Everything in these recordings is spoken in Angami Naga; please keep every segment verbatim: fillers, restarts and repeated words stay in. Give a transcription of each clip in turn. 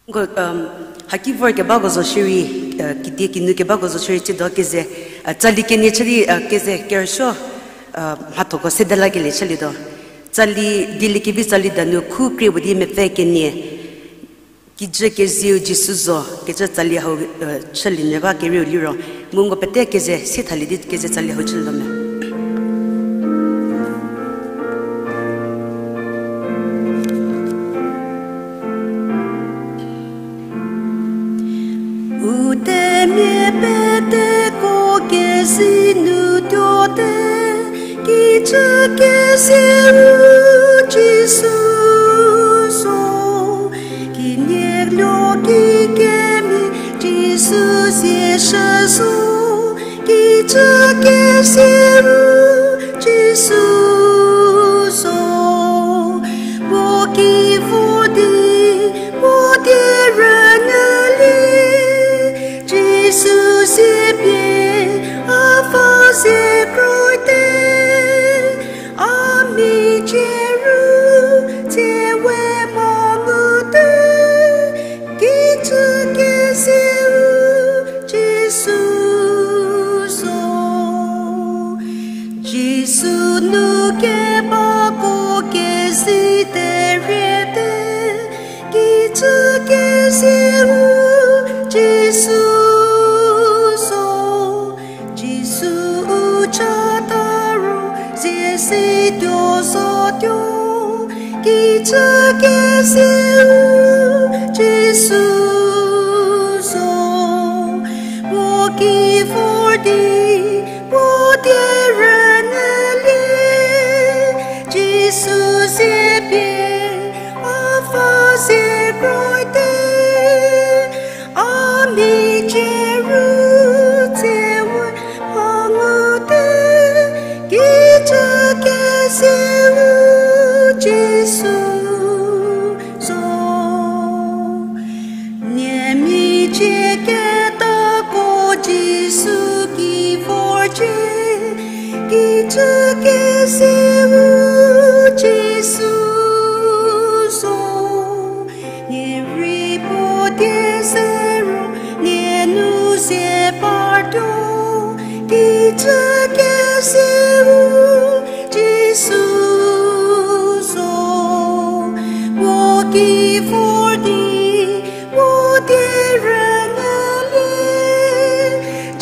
Ko, um, haki vor kebako zo shierei, uh, kidi kinu kebako zo shierei tsiedo keze, uh, tsali kenie chü di, uh, keze kerüsuo, uh, mhathoko sedelakelie chülietuo. Tsali, Dieliekevi tsali danu khu krie puo di mepfü kenie. Kijü kezieu Jisu zo, kecü tsali hau, uh, chülie nyü ba kerieu liro. Mu nko pete keze, se thalie di keze tsali hau chülietuo me. U temia peteko kezi nu tuote, kijü kezieu Jisu zo, kinielo kikemhie Jisu zie shü zo, kijü kezieu Jisu zo, puo ki vo di, puo die rünyülie, Jisu zie pie, a va zie krote, a micie ru, tsie we mha ngutuo, kijü kezieu Jisu zo. Jisu nu kebako kezi teriete, kijü kezieu Jisu zo. Jisu u chata ro zie si tuo zotuo, kijü kezieu Jisu zo. Puo ki vor di, puo die rünyülie, Jisu zie pie, a va zie krote, a micie ru, tsie we mha ngutuo, kijü kezieu Jisu zo. Nie micie ketako Jisu ki vorcie, kijü kezieu Jisu zo. Nie rei puo die ze ro, nie nu zie partuo, kijü kezieu Jisu zo. Puo ki vor di, puo die rünyülie,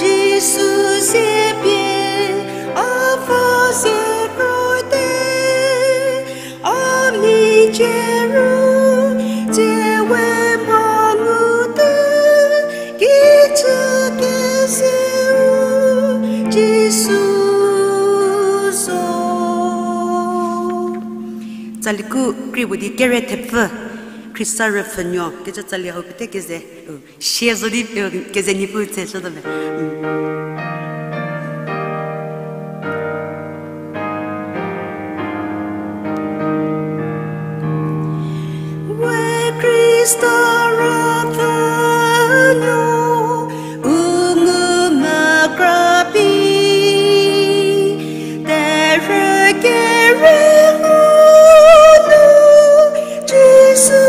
Jisu zie pie, a va zie krote, a micie ru, tsie we mha ngutuo, kijü kezieu Jisu zo. Tsali khu krie puo di kere thepfü, Khrista rüpfhünuo, kecü tsali hau pete keze, uh, sie zo di, uh, keze niepu tse shütuo me. We Khrista rüpfhünuo, u ngu mekra pie, terhü kerhei nu, Jisu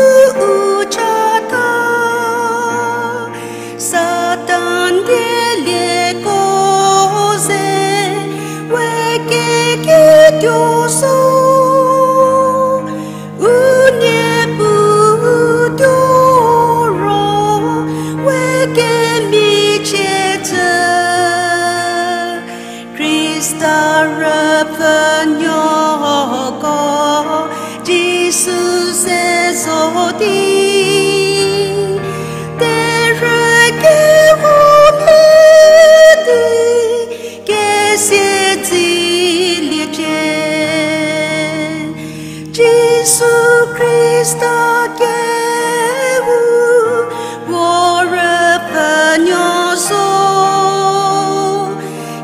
u chata. Satan dielieko ze, we kekituo zo, u nie putuo ro, we kemicie tsü. Khrista rüpfhünuoko, Jisu ze zo di, terhü kehou mhie di, kesia tsüliecie. Jisu Khrista kehou, puo rüpfhünuo zo,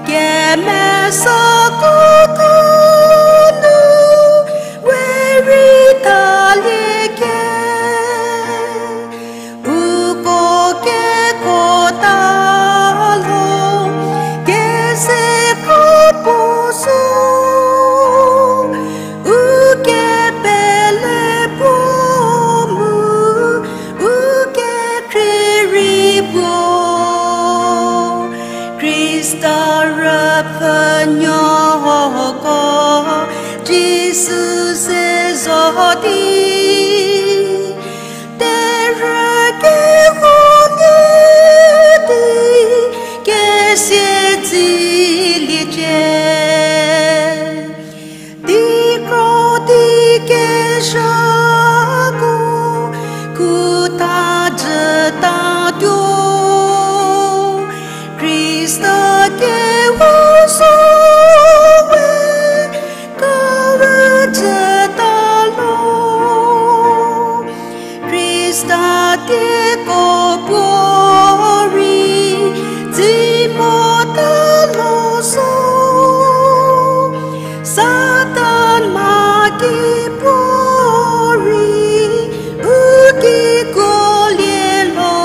kemesa kuku nu, we rei talie ke. Uko kekuota lo, keze kropuo zo, u kepele puo Sü se zo di, terhü kehou nie di, kesia dziliecie. Di kro di kezhako, kuta jütatuo. Khrista kehou zo we, kawü jüta lo. Khrista tieko puorei, dzimota lo zo. Satan mha ki puorei, u kiko lie lo.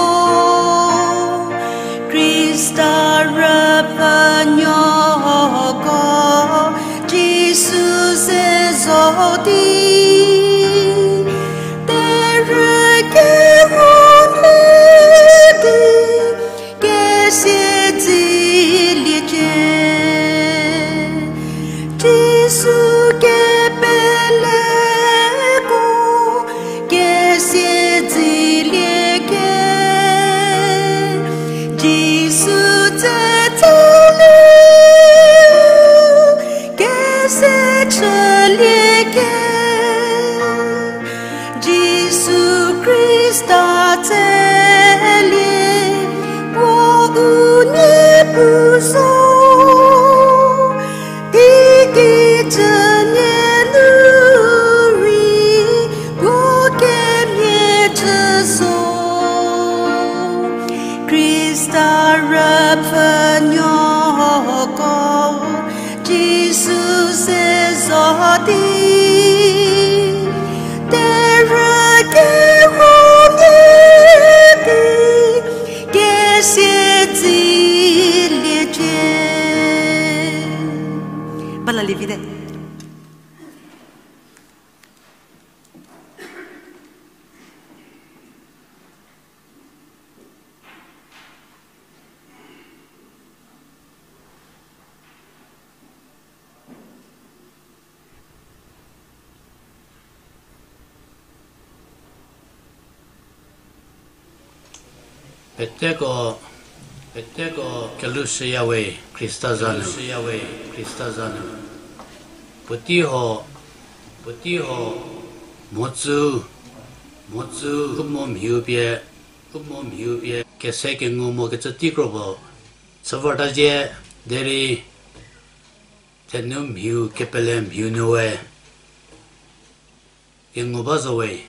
Khrista rüpfhünuoko, Jisu ze zo di, terhü kehou nie di, kesia dziliecie. Jisu kepeleko, kesia dzilie ke. Jisu tsetsolie, kesia chülie ke. Jisu Khrista tselie, puo u niepu zo. Teiki chünie nu rei, puo kemhie chü zo. Khrista rüpfhünuoko, Jisu ze zo di, terhü kehou nie di, kesia dziliecie. Bala lievi te. Peteko, peteko kelushüyawe Khrista za nu, kelushüyawe Khrista za nu. Puotei ho, puotei ho, mhodzü, mhodzü, u mo mhiu pie, u mo mhiu pie kese kengu mokecü tei kro puo chü vorta zhie, derei thenu mhiu kepele mhiu nu we kengu ba zo we.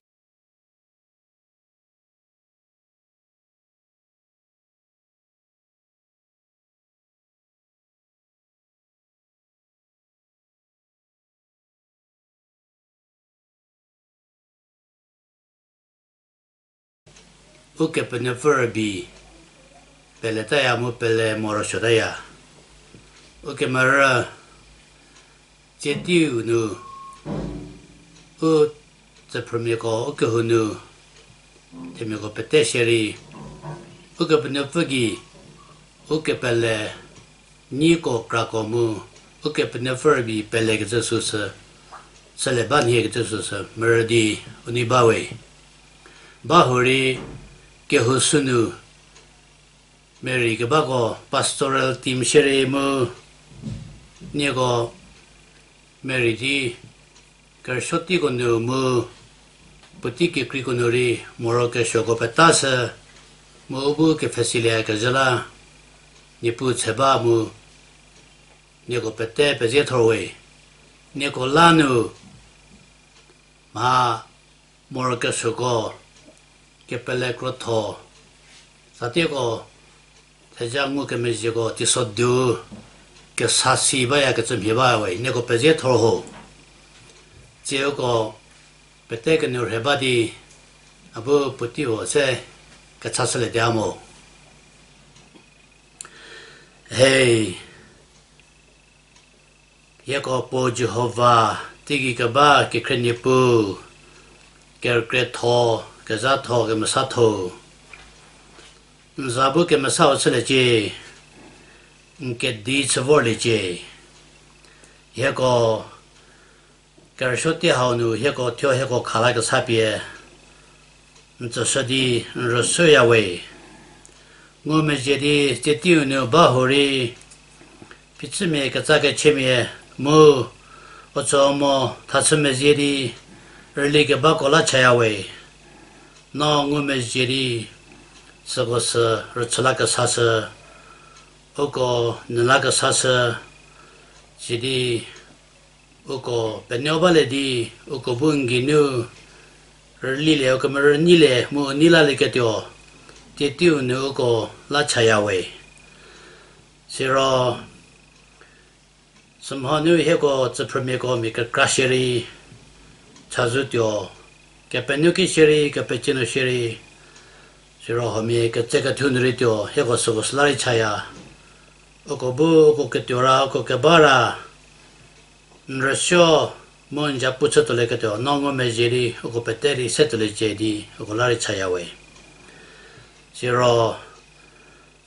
Ukepenuopfü rübei peletaya mu pele morosuotaya. Ukemerü tsie teiu nu, u tsüphrümiako ukehou nu, themiako pete shierei, Ukepenuopfü gei, ukepele, nieko krako mu, Ukepenuopfü rübei pelekecü süsü, chülie ba nhiekecü süsü merü di u nei bawe. Ba hurei, kehou sünu, Mary kebako pastoral team shierei mu, nieko Mary di kerüsuo teiko nu mu, puotei kekreiko nu rei morokesuoko petashü, mu u bu kepfhesilie kezhü la, Niepuu tshe ba mu, nieko pete pezie thor we, nieko la nu, mha morokesuoko, kepele krotho, satieko, theja ngukemezhieko teisodu, kesa si bayakecü mhie ba we, nieko pezie thor ho. Tsieuko, pete kenu rhe ba di, a bu puotei ho se, kechashülie di a mo. Hei, hieko puo Jihova, teigei keba kekhrie Niepuu, kerükrietho, kezhatho, kemesatho. N za bu kemesau chüliecie, n kedi chü vorliecie. Hieko Kerüsuo tei hau nu hieko thuo hieko khala kesa pie n tsüshü di n rüshüya we. Ngumezhie di tsie teiu nu ba hurei, phichümia ketsa kechümia mu, u tsü u mo thachü mezie di rüli kebako la chaya we. No ngumezhie di süko sü rüchü la kesashü, uko nyü la kesashü, sidi uko penuo balie di, uko bu n geinu rülilie, uko merü nyilie mu nei lalieketuo, tsie teiu nu uko la chaya we. Siro, sümhonu hieko tsüphrümiako mia kekra shierei chazoutuo, kepenuo ki shierei, kepecie nu shierei, siro huomia ketse kethu nu rei tuo, hieko süko sü la rei chaya. Uko bu, uko ketuo ra, uko keba ra, n rüsuo mu n zapu chütuolieketuo, no ngumezhie di, uko pete rei se tuoliecie di, uko la rei chaya we. Siro,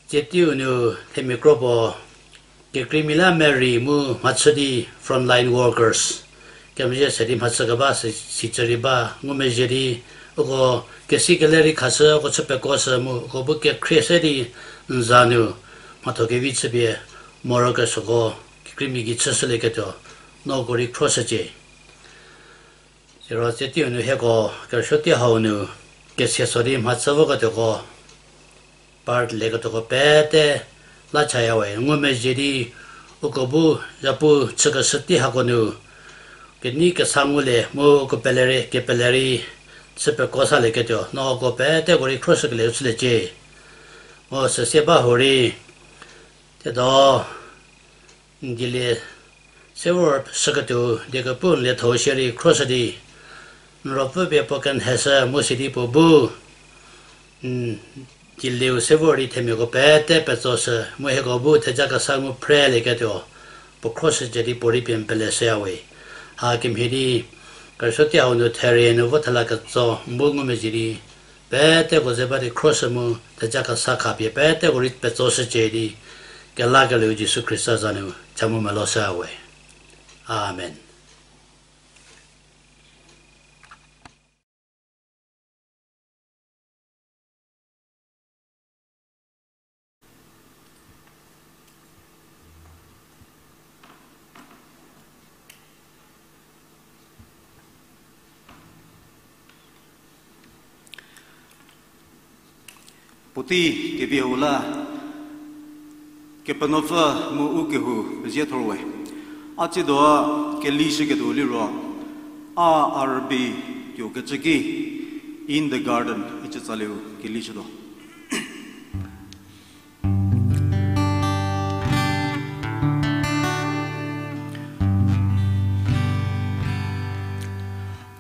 tsie teiu nu themia kro puo, kekreimia la merei mu mhachü di frontline workers, kemezhie se di mhachü keba si, sicü rei ba, ngumezhie di, uko kesi kele rei khashü, uko chü pekoshü mu, uko bu kekhrie se di n za nu mhatho kevi chüpie, morokesuoko, kekreimia gei chüshülieketuo, no uko rei khroshücie. Siro tsie teiu nu hieko, kerüsuo tei hau nu, kesia so di mhachü voketuoko, part lieketuoko pete la chaya we, ngumezhie di, uko bu zapu chükeshü tei hako nu, kenei kesa ngulie mu uko pele rei, kepele rei, chü peko salieketuo, no uko peteko rei khroshükelie chüliecie. Mu süsie ba hurei, thiedo, n dielie se vor shüketuo die kepu n lietho shierei khroshü di, n ruopfü pie puo kenheshü mu sidi puo bu, n dielieu se vor di themiako pete petsoshü mu hieko bu theja kesa ngu phrelieketuo, puo khroshücie di puo rei pie n peleshüya we. Hakemhie di, kerüsuo tei hau nu therie nu vo thela ketso n bu ngumezhie di, peteko ze ba di khroshü mu theja kesa khapie peteko rei petsoshücie di, kelakelieu Jisu Khrista za nu cha mu meloshüya we. Amen. Puotei kevi hau la, Kepenuopfü mu u kehou pezie thor we. A tsiedo a kelishüketuo liro, a rübei tuokecü ki, In the Garden icü tsalieu kelishütuo.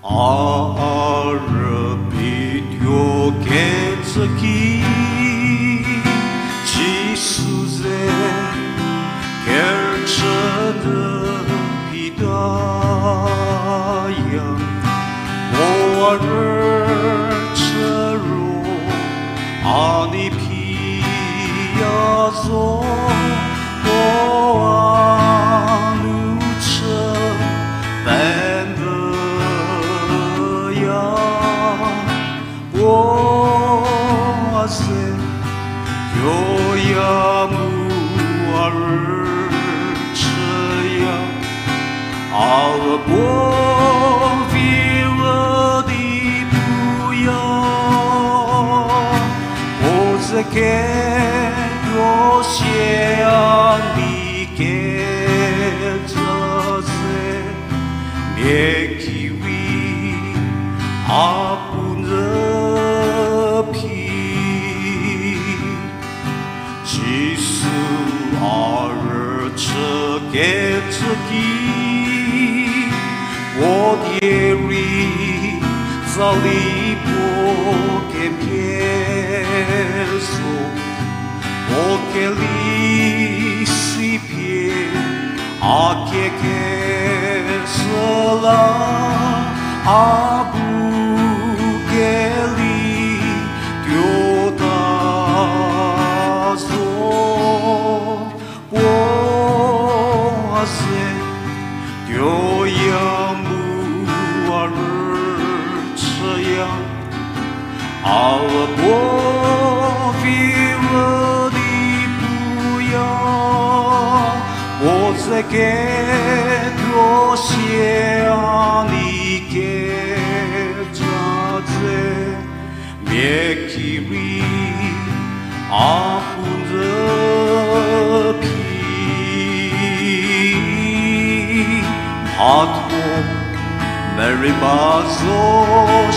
A rübei tuokecü ki, Jisu ze kerüchü di pitaya, puo a rüchü ro, a nei piya zo, puo a nu chü pemvüya. Puo a ze tuoya mu a rüchüya, a puo vi rü di puya. Puo ze ketuo sie a nei kecü ze, mia kiwi a puo nyü phi. Jisu a rüchükecü ki, puo die rei tsali puo kemhie zo, puo keli si pie a kie kezhü la, a bu keli tuota zo. Puo a ze tuoya mu rüchüya, a puo vi rü di puya, puo ze ketuo sie a ni keja dze, mia ki rei a puo nzü phi. Mhatho merei ba zo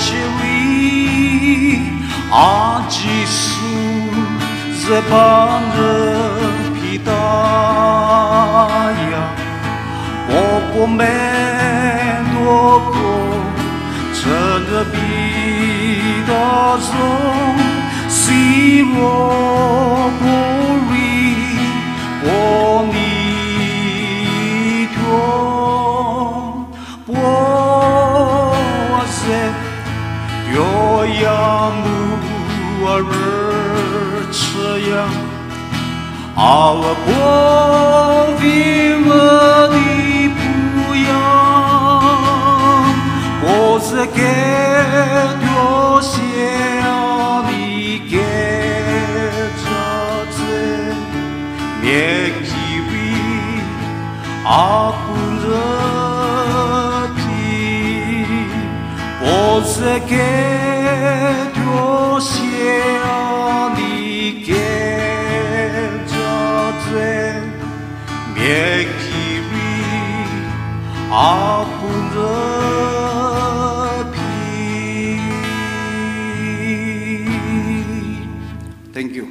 shierei, a Jisu ze ba nzü phitaya. Puo puo menuoko chü nyü pita zo, siro puo rei puo nei tuo. Puo a ze tuoya mu a rüchüya, a puo vi rü di puya, puo ze ketuo sie a ni keja dze, mia ki rei a puo nzü phi. Puo ze ketuo sie a ni keja dze, mia ki rei a puo nzü phi. Thank you.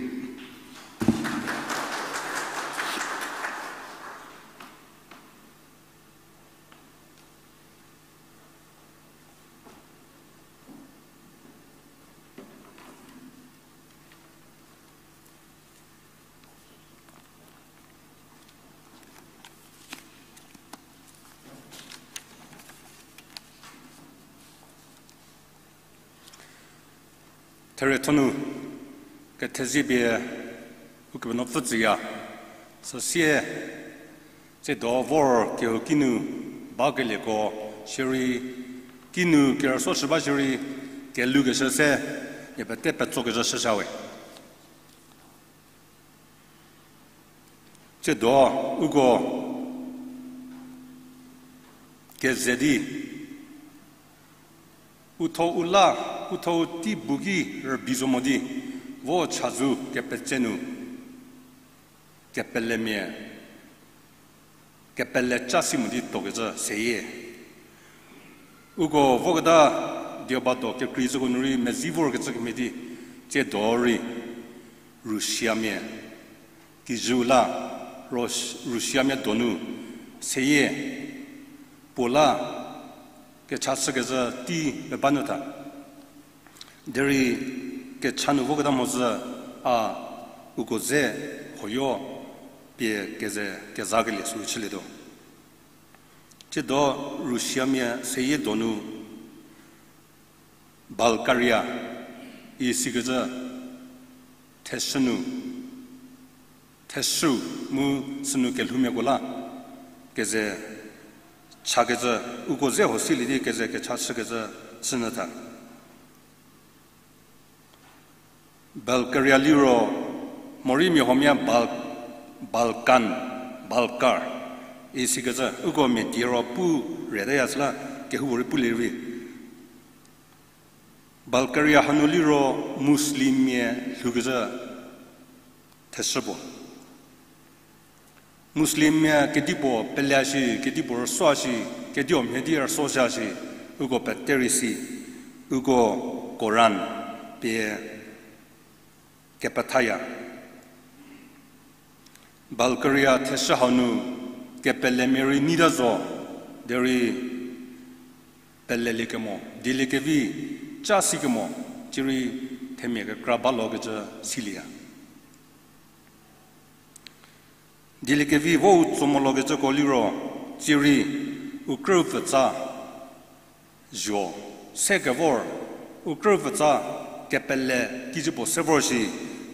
Therietho nu kethezie pie Ukepenuopfü tsüya. Süsie, tsiedo vor kehou kinu bakelieko shierei, kinu kerüsuo shü ba shierei, kelhoukeshü se, mia pete petsokezhü shüsha we. Tsiedo uko keze di, u tho u la, u tho u tei bu ki rübei zo mo di, vo chazou kepetse nu, kepelemia, kepele ca si mo di tuokecü seyie. Uko voketa diabado kekreicüko nu rei medzi vorkecü kemhie di, tsiedo rei Rusiamia kijüu la, Rus-, Rusiamia donu seyie puo la kecha chükezhü tei peba nu tha. Derei kecha nu voketa mhodzü a uko ze hoyo pie keze kezakelie sü chülietuo. Tsiedo Rusiamia seyie donu Balkaria isikecü theshü nu, theshü mu sünu kelhoumiako la keze chakecü, uko ze ho silie di keze kecha chükecü chünyü tha. Balkaria liro, morei mia huomia Bal-, Balkan, Balkar isikecü, uko mia die ro pu rütaya süla, kehoupuorei pulie rei. Balkaria hanu liro Muslimmia lhoukecü theshü puo. Muslimmia kedipuo peleya shi, kedipuo rüsuoya shi, kedipuo mhie di rüsuoshüya shi, uko pete rei si, uko Koran pie kepethaya. Balkaria theshü hau nu kepelemia rei neita zo, derei peleliekemo, dieliekevi ca sikemo, cierei themia kekra balokecü silieya. Dieliekevi vo u tso molokecüko liro, cierei u krüpfütsa zho, se kevor, u krüpfütsa kepele kijü puo se vor shi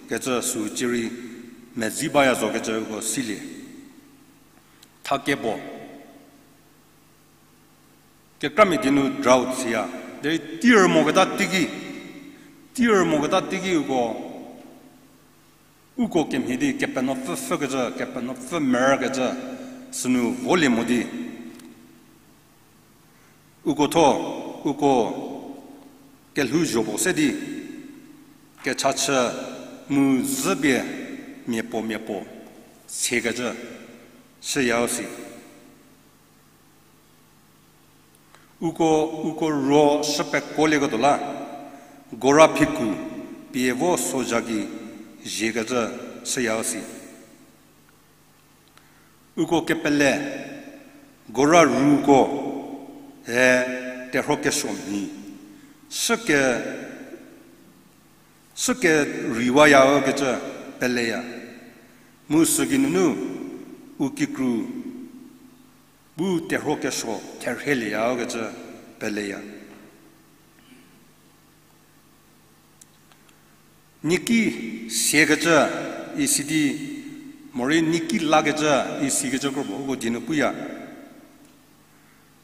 kecü sü cierei medzi baya zokecüko silie. Thakie puo. Kekramia die nu drought siya. Derei tir moketa teiki, tir moketa teiki uko, uko kemhie di Kepenuopfü pfhükecü, Kepenuopfü merükecü, sünu volie mo di. Uko tho, uko kelhou zho puo se di, kechachü mu zhüpie mia puo mia puo sekecü, shüya-u si. Uko, uko ro shüpekolieketuo la, gora phiku pie vo soja gei ziekecü shüya-u si. Uko kepele, gora ruko, e, terhuo kesuo mhi, shüke, shüke reiwaya-u kecü peleya. Mu sügei nunu, u kikru, bu terhuo kesuo therhielieya-u kecü peleya. Niaki siakecü isi di, morei niaki lakecü isikecü kropuo uko die nu puya.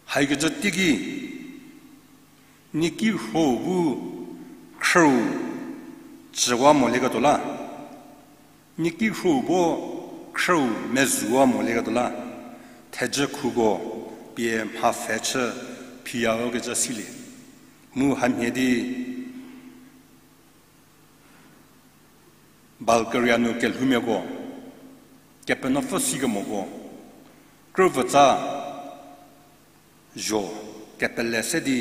Haikecü teiki, niaki rhou bu khrüu cüwa molieketuo la, niaki rhou bu khrüu mezuwa molieketuo la, thejü khuko pie mha pfhe chü phiya-u kecü silie. Mu hamhie di Bulgaria nu kelhoumiako, Kepenuopfü sikemoko, krüpfutsa zho kepele se di,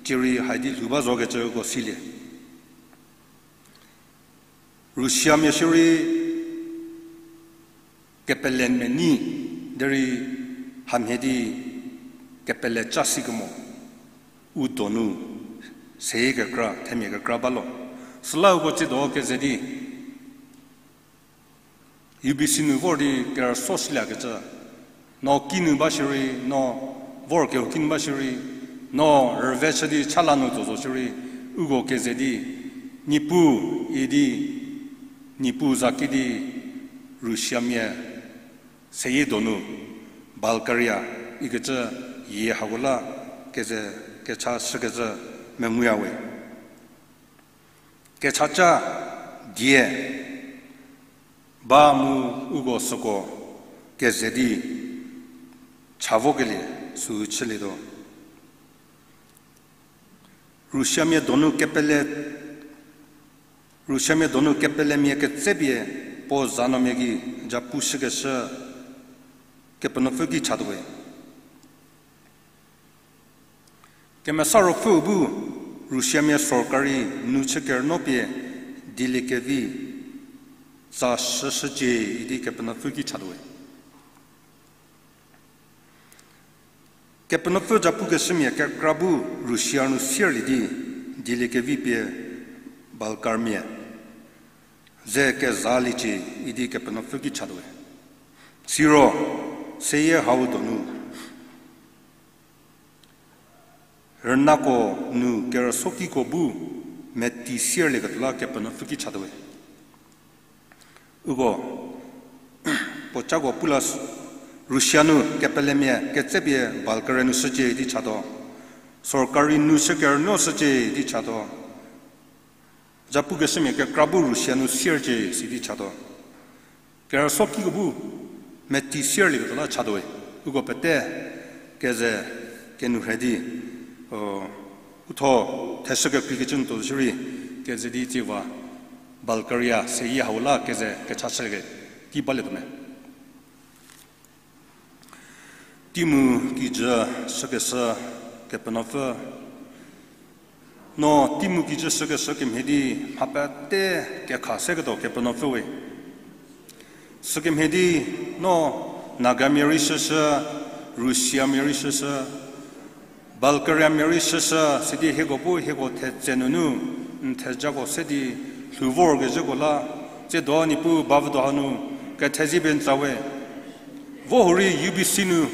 cierei haidi lhou ba zokecüko silie. Russiamia shierei kepele menei, derei hamhie di kepele ca sikemo, u donu seyie kekra, themia kekra ba lo. Süla uko tsiedo keze di, U B C nu vor di kerüsuo shüliekecü, no kinu ba shierei, no vor kehou kinu ba shierei, no rüve chü di chala nu tso zo shierei, uko keze di, Niepuu idi, Niepuu za ki di, Russiamia seyie donu, Bulgaria ikecü yie hako la keze kecha shükecü menguya we. Kechaca die ba mu uko süko keze di cha vokelie sü chülietuo. Russiamia donu kepele, Russiamia donu kepelemia ketsepie puo zanuomia gei japu shükeshü Kepenuopfü ki chatuowe. Kemesa Ruopfüu bu Russiamia sorkari nu chü kerünuo pie dieliekevi tsa shüshücie idi Kepenuopfü ki chatuowe. Kepenuopfü japukeshümia kekra bu Russia nu sierlie di dieliekevi pie Bulgarmia ze kezaliecie idi Kepenuopfü ki chatuowe. Siro seyie hau donu rünako nu kerüsuokiko bu meti sierlieketuo la Kepenuopfü ki chatuowe. Uko puocako pu la, Russia nu kepelemia ketsepie Bulgaria nu shücie idi chatuo, sorkari nu shü kerünuo shücie idi chatuo, japukeshümia kekra bu Russia nu siercie sidi chatuo. Kerüsuokiko bu meti sierlieketuo la chatuowe. Uko pete keze kenu rhe di, u, uthuo theshü kekreikecü nu tuo shierei, keze di tsiwa Bulgaria seyie hau la keze kechashülie ki balietuo me. Teimu kijü shükeshü Kepenuopfü. No teimu kijü shükeshü kemhie di mha pete kekha seketuo Kepenuopfü we. Sükemhie di no Nagamia rei shüshü, Russiamia rei shüshü, Bulgariamia rei shüshü, sidi hieko bu hieko thetse nunu n thejako se di lhou vorkezhüko la, tsiedo Niepuu bavüdo hanu kethezie pie n tsa we. Vo hurei U B C nu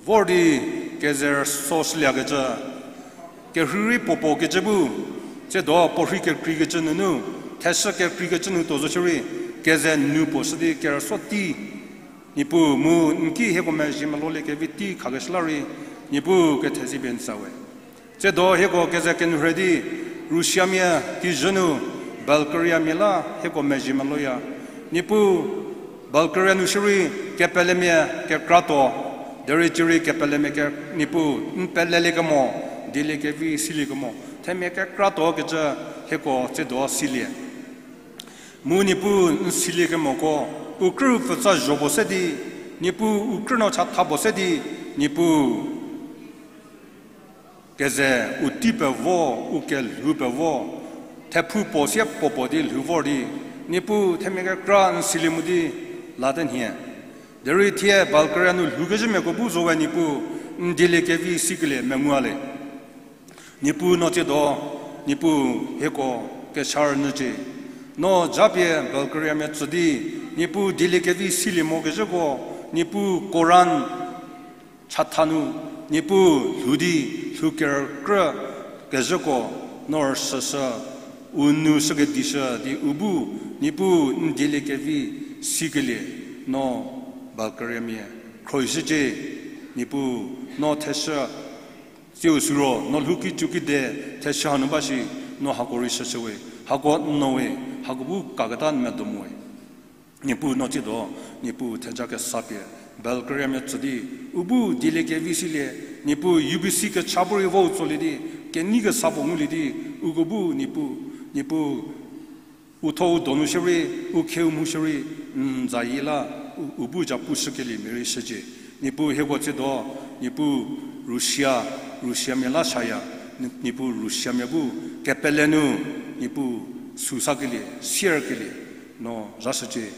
vor di keze rüsuo shüliekecü, kerhei rei puopuo kecü bu, tsiedo puorhei kekreikecü nunu, theshü kekreikecü nu tuo zo shierei, keze nu puo shü di kerüsuo tei, Niepuu mu n ki hieko mezhie melolie kevi tei khakeshü la rei, Niepuu kethezie pie n tsü we. Tsiedo hieko keze kenuo rhei di, Russiamia kijü nu Bulgariamia la hieko mezhie meloya. Niepuu Bulgaria nu shierei kepelemia kekratuo, derei cierei kepelemia ke, Niepuu n peleliekemo, dieliekevi siliekemo, themia kekratuokecü hieko tsiedo silie. Mu Niepuu n siliekemoko, u krü pfutsa zho puo se di, Niepuu u krü no chatha puo se di, Niepuu keze u tei pevo, u kelhou pevo, thephu puo sie puo puo di lhou vor di, Niepuu themia kekra n silie mo di late nhie. Derei thie Bulgaria nu lhoukezhümiako bu zo we Niepuu, n dieliekevi sikelie mengualie. Niepuu no tsiedo, Niepuu hieko kecha rünyücie. No japie Bulgariamia tsü di, Niepuu dieliekevi silie mokezhüko, Niepuu Koran chatha nu, Niepuu lhou di, lhou kerükrü kezhüko, no rüshüshü, u nu shükedishü di u bu, Niepuu n dieliekevi sikelie, no Bulgariamia khrohishücie. Niepuu no theshü, tsiu süro no lhou kicu kide theshü hanu ba shi, no hako rei shüshü we, hako n no we, hako bu kaketa n medo mo we. Niepuu no tsiedo, Niepuu theja kesa pie, Bulgariamia tsü di, u bu dieliekevi silie, Niepuu U B C kecha bu rei vou tsolie di, kenei kesa puo ngulie di, uko bu Niepuu, Niepuu u thuo u donu shierei, u khieu mu shierei, n zayie la, u, u bu ja pushükelie mia rei shücie. Niepuu hieko tsiedo, Niepuu Russia, Russiamia la shaya, Niepuu Russiamia bu kepele nu, Niepuu süsakelie, sierkelie, no zhashücie.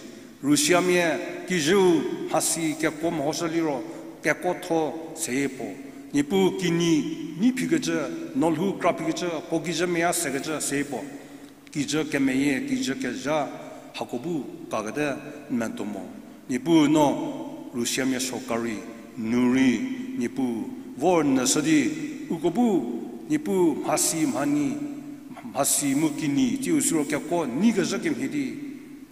Russiamia kijüu mhasi kekuo mehoshü liro, kekuotho seyie puo. Niepuu kinyi, nyi phikecü, no lhou kra phikecü, puo kijü meyie sekecü seyie puo. Kijü kemeyie, kijü kezha, hako bu kakete n medo mo. Niepuu no Russiamia sorkari nu rei, Niepuu vor nyüshü di, uko bu, Niepuu mhasi mhanyi, mhasi mu kinyi, tsiu süro kekuo nyi kezhü kemhie di,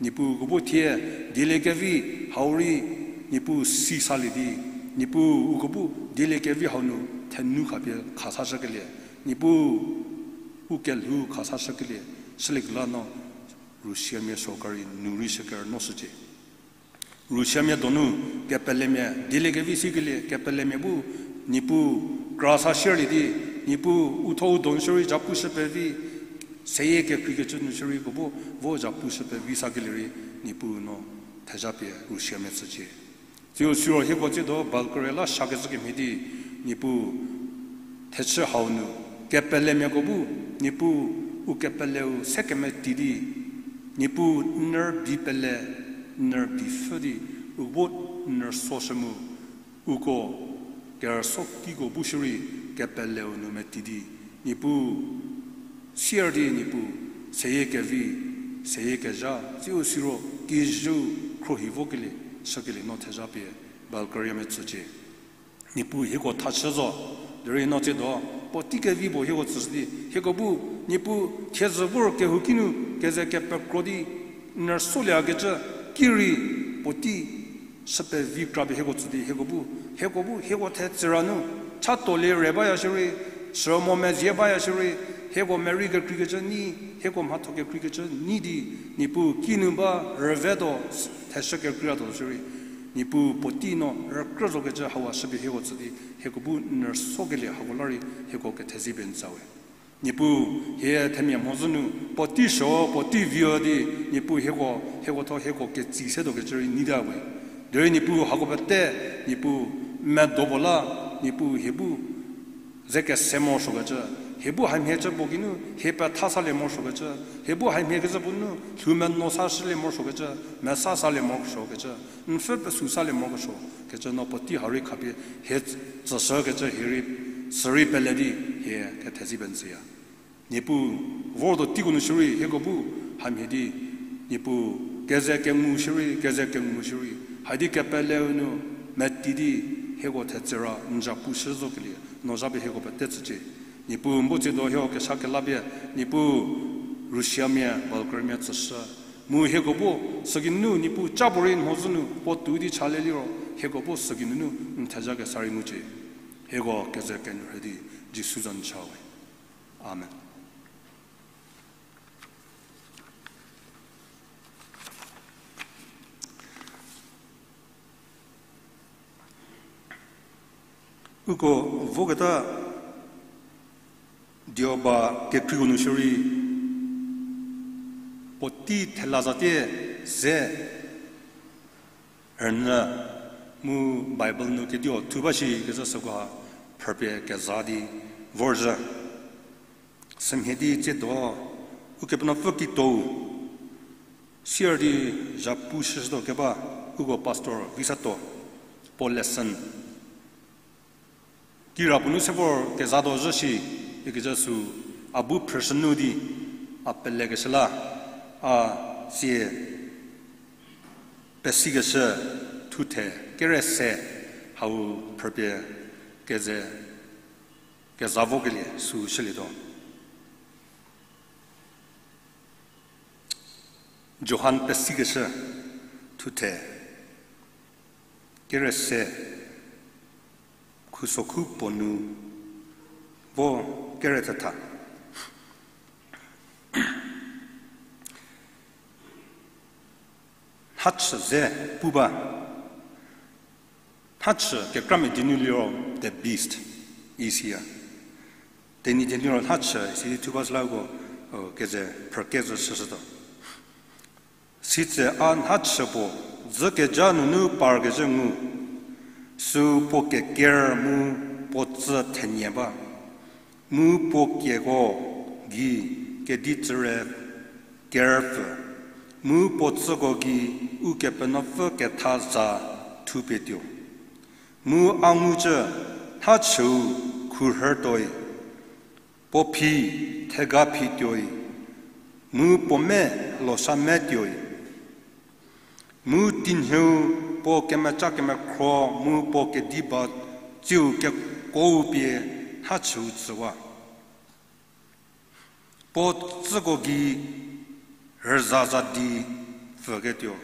Niepuu uko bu thie dieliekevi hau rei, Niepuu si salie di, Niepuu uko bu dieliekevi hau nu thenu khapie khasashükelie, Niepuu u kelhou khasashükelie, shüliekela no Russiamia sorkari nu rei shükerüno shücie. Russiamia donu kepelemia dieliekevi sikelie, kepelemia bu Niepuu kra sa sierlie di, Niepuu u thuo u donu shierei ja pushü pevi, seyie kekreikecü nu shierei uko bu vo ja pushü pevi sakelie rei, Niepuu no theja pie Russiamia tsücie. Tsiu süro hieko tsiedo Bulgaria la shakecü kemhie di, Niepuu thechü hau nu, kepelemiako bu, Niepuu u kepeleu se kemeti di, Niepuu n rübei pele, n rübei pfhü di, u bu n rüsoshü mu, uko kerüsuo kiko bu shierei kepeleu nu meti di, Niepuu sier di Niepuu seyie kevi, seyie kezha, tsiu süro kijüu khruohi vokelie, shükelie no theja pie Bulgariamia tsücie. Niepuu hieko thachü zo, derei no tsiedo, puotei kevi puo hieko tsüshü di, hieko bu, Niepuu thiedzü vor kehouki nu keze kepekro di, n rüsoliekecü, ki rei, puotei shü pevi krapie hieko tsü di, hieko bu, hieko bu, hieko thetsüra nu, chatholie re baya shierei, sü mo mezie baya shierei, hieko merei kekreikecü nyi, hieko mhatho kekreikecü nyi di, Niepuu kinu ba rüvetuo, theshü kekreituo shierei, Niepuu puotei no rükrü zokecü hauha shüpie hieko tsü di, hieko bu n rüsokelie hako la rei hieko kethezie pie n tsü we. Niepuu, hie themia mhodzü nu, puotei suo, puotei vio di, Niepuu hieko, hieko thuo hieko ketsi setuokecü rei nyita we. Derei Niepuu hako pete, Niepuu medo puo la, Niepuu hie bu ze kese morosuokecü, hie bu hamhie cü puo kinu, hie petha salie morosuokecü, hie bu hamhie kecü puo nu, lhou meno sashülie morosuokecü, mesa salie morosuokecü, n pfü pesü salie morokesuo, kecü no puotei ha rei khapie, hie tsüshükecü hie rei, sürei pele di, hie kethezie pie n tsüya. Niepuu, vortuo teiko nu shierei hieko bu hamhie di, Niepuu keze kengu shierei, keze kengu shierei, haidi kepeleu nu meti di hieko thetsüra n za pushü zokelie, no zapie hieko pete tsücie. Niepuu n bu tsiedo hieko kesa kelapie, Niepuu Russiamia, Bulgariamia tsüshü. Mu hieko bu, sükinunu Niepuu ca puorei n mhodzü nu puo tuo di chalie liro, hieko bu sükinunu n theja kesa rei ngucie. Hieko keze kenyü rhü di Jisu za nu cha we. Amen. Uko voketa dioba kekreiko nu shierei puotei thela zatie ze rünyü mu Bible nu kedio thu ba shi kezü süko ha phrüpie keza di vorzhü. Sümhie di tsiedo Ukepenuopfü kituou sier di zhapu shüshütuo keba uko pastor Visato puo lesson kirapuo nu se vor kezatuo zhü shi, ikecü sü a bu phrüshü nu di a pelekeshü la, a sie pesikeshü thuthe kere se hau phrüpie keze keza vokelie sü shülietuo. Johan pesikeshü thuthe kere se khusokhu puo nu vo kere thetha. Nhachü ze pu ba. Nhachü kekramia di nu liro the beast, isiya. Tenyidie liro nhachü, sidi thu ba süla uko keze phrükezhü shüshütuo. Sitse a nhachü puo dzükeja nunu parkezhü ngu, sü puo keker mu puo tsü thenie ba, mu puo kieko gei kedi tsüre kerpfü, mu puo tsüko gei Ukepenuopfü ketha za thupie tuo. Mu a ngucü nhachüu khurhü tuoi, puo phi thega phi tuoi, mu puo me losa me tuoi, mu tinhieu puo kemeca kemekhro mu puo kediba tsiu kekuou pie nhachüu tsüwa. Puo tsüko gei rüzazadi pfüketuo.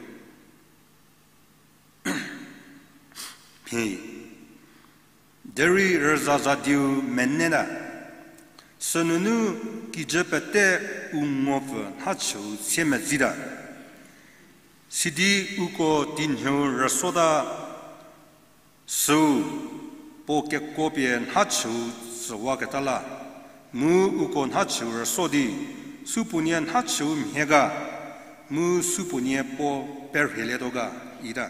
Mhie. Derei rüzazadiu meneta, sünunu kijü pete u ngopfü nhachüu siemedzita. Sidi uko tinhieu rüsota, süu puo kekuo pie nhachüu tsüwaketa la, mu uko nhachüu rüso di, supuonie nhachüu mhie ga, mu supuonie puo perhielietuo ga, ita.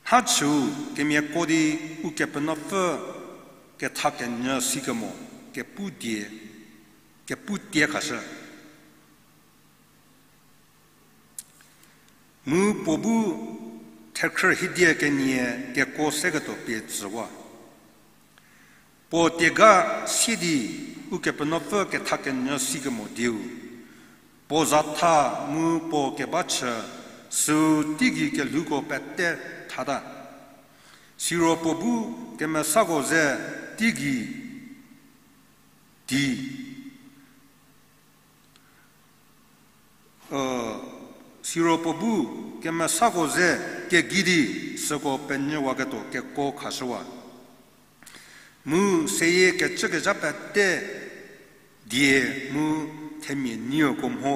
Nhachüu kemiako di Ukepenuopfü kethakenyü sikemo kepu die, kepu tie khashü. Mu puo bu thekhrü hidie kenie kekuo seketuo pie tsüwa. Puo tiega sie di Ukepenuopfü kethakenyü sikemo dieu, puo zatha mu puo keba chü süu teigei kelhouko pete thata. Siro puo bu kemesako ze teigei di siro puo bu kemesako ze kegei di süko penyüwaketuo kekuo khashüwa. Mu seyie kecükezha pete die mu themia nieko mho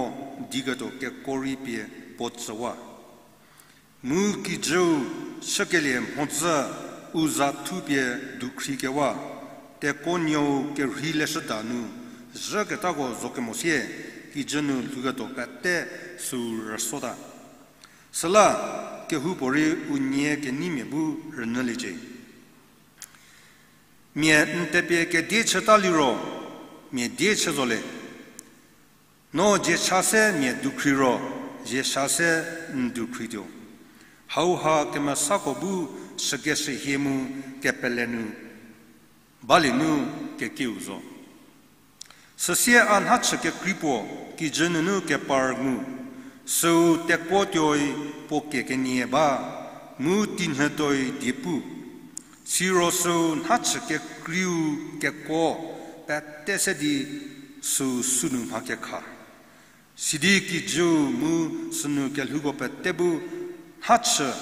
diketuo kekuo rei pie puo tsüwa. Mu kijüu chükelie mhodzü u za thupie dukhri kewa, tekuo nuou kerhei leshüda nu zhüketako zo kemo sie, kijü nu lhouketuo pete süu rüsota. Süla kehoupuorei unie keneimia bu rünyüliecie. Mia n tepie kedie chüta liro, mia die chü zo le. No dzie cha se mia dukhri ro, dzie cha se n dukhrituo. Hauha kemesako bu shükeshühie mu kepele nu balie nu kekieu zo. Süsie a nhachü kekrei puo kijü nunu kepar ngu, süu tekuo tuoi puo kie kenie ba, mu tinhü tuoi die pu. Siro süu nhachü kekreiu kekuo pete se di süu sünu mha kekha. Sidi kijüu mu sünu kelhouko pete bu nhachü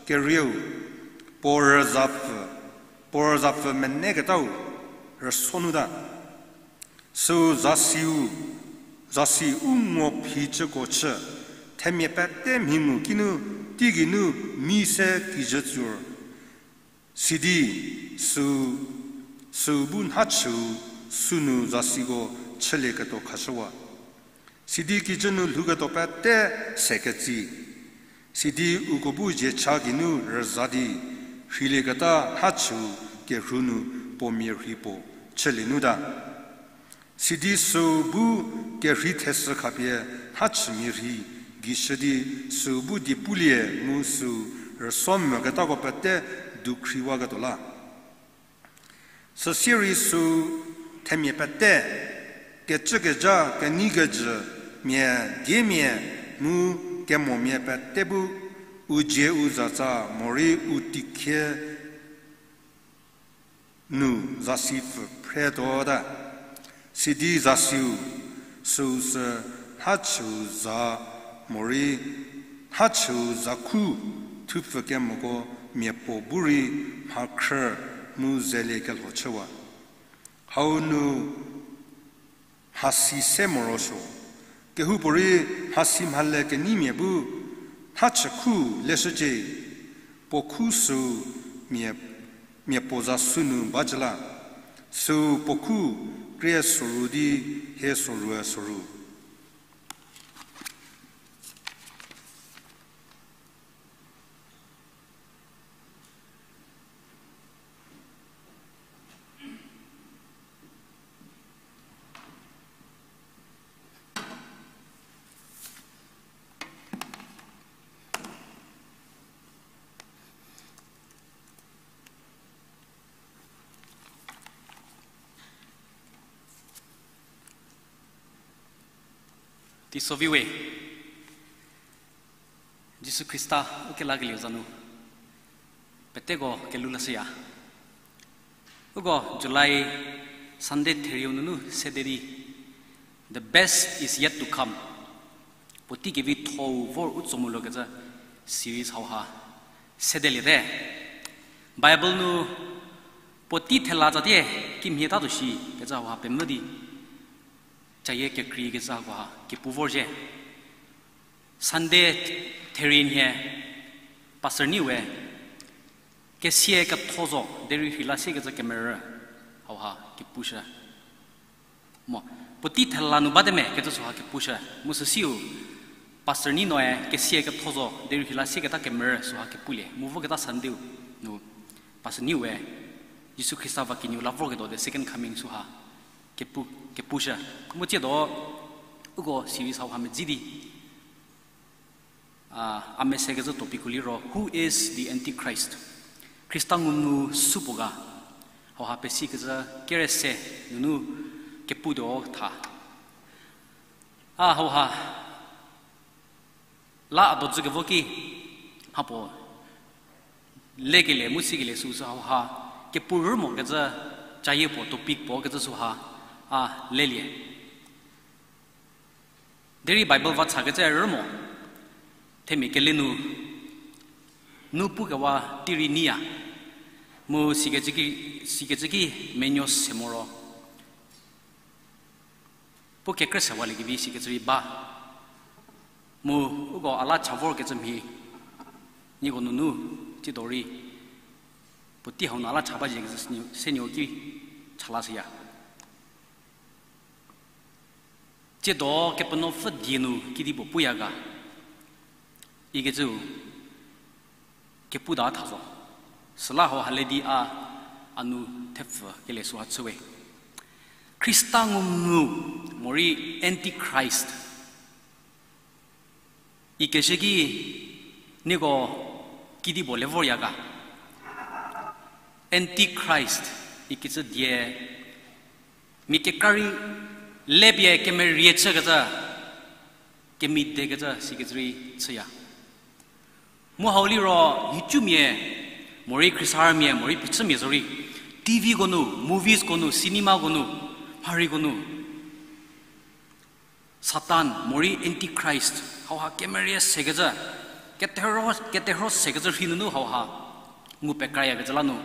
kerieu, puo rüzapfü, puo rüzapfü meneketau rüso nu ta. Süu zasiu, zasi u ngo phicüko chü, themia pete mhi mu kinu, teigeinu mi se kijü tsur. Sidi süu, süu bu nhachüu sünu zasiko chülieketuo khashüwa. Sidi kijü nu lhouketuo pete se ketsi. Sidi uko bu ziecha geinu rüza di, rheilieketa nhachüu kerhu nu puo mia rhi puo chülie nu ta. Sidi süu bu kerhei theshü khapie nhachümia rhi gei shü di süu bu die pulie mu süu rüso mvüketako pete dukhriwaketuo la. Süsie rei süu themia pete, kecükezha, keneikejü, mia, diemia, mu kemomia pete bu, u dzie u zatsa morei u teikhie nu zasi pfü phretuo ta. Sidi zasiu, süu sü nhachüu za morei nhachüu za khu thupfü kemoko mia puo bu rei mhakhrü mu zelie kelho chüwa. Hau nu mhasi se morosuo. Kehoupuorei mhasi mhale keneimia bu nhachü khu leshücie, puo khu süu mia, mia puo za sünu bacü la. Süu puo khu krie soru di hie sorue soru. Teiso vi we, Jisu Khrista u kelakelieu za nu peteko kelhou lashüya. Uko July Sunday therieu nunu sede di, The Best Is Yet to Come, puotei kevitho-u vor u tso moluokecü series hauha sedeliete. Bible nu puotei thela tsatie kimhie tatuo shi kecü hauha pemvü di, cayie kekreikecü hakoha kepu vorzie. Sunday therie nhie Pastor Niue kesia ketho zo derei rheila siekecü kemerü hauha kepushü. Mo, puotei thela nu bate me kecü süha kepushü. Mu süsiu Pastor Ninoe kesia ketho zo derei rheila sieketa kemerü süha kepulie. Mu voketa Sunday-u nu Pastor Niue Jisu Khrista va kenieu la vorketuo the second coming süha kepu, kepushü. Mu tsiedo uko series hauha medzi di, a, a mesekecü topicko liro Who is the Antichrist? Khrista ngumvü supuo ga? Hauha pesikecü kere se nunu keputuo tha. A hauha la a dodzükevo ki mhapuo lekelie mu sikelie süu sü hauha kepu rü mokecü, cayie puo topic puo kecü süha a lelie. Derei Bible va chakecü rü mo, themia kele nu, nu pukewa tei rei neiya, mu sikecü ki, sikecü ki menuo se moro puo kekrü sewalie kevi sikecü rei ba. Mu uko a la cha vorkecü mhie, nieko nunu, tsiedo rei puotei hau nu a la cha ba ziekecü se nieko ki cha lashüya. Tsiedo Kepenuopfü die nu kedipuo puya ga ikecüu kepu ta tha zo. Süla hauha le di a, a nu thepfü kelie süha chüwe. Khrista ngumvü morei Antichrist ikecü ki nieko kedipuo le vorya ga? Antichrist ikecü die mia kekra rei lepie kemerie chükecü, kemidekecü sikecü rei chüya. Mu hau liro nhicumia, morei khriesarümia, morei phichümia zorei, T Vko nu, moviesko nu, cinemako nu, mhareiko nu Satan morei Antichrist hauha kemerie sekecü Ketero, ketero sekecü rhi nunu hauha ngu pekrayakecü la nu,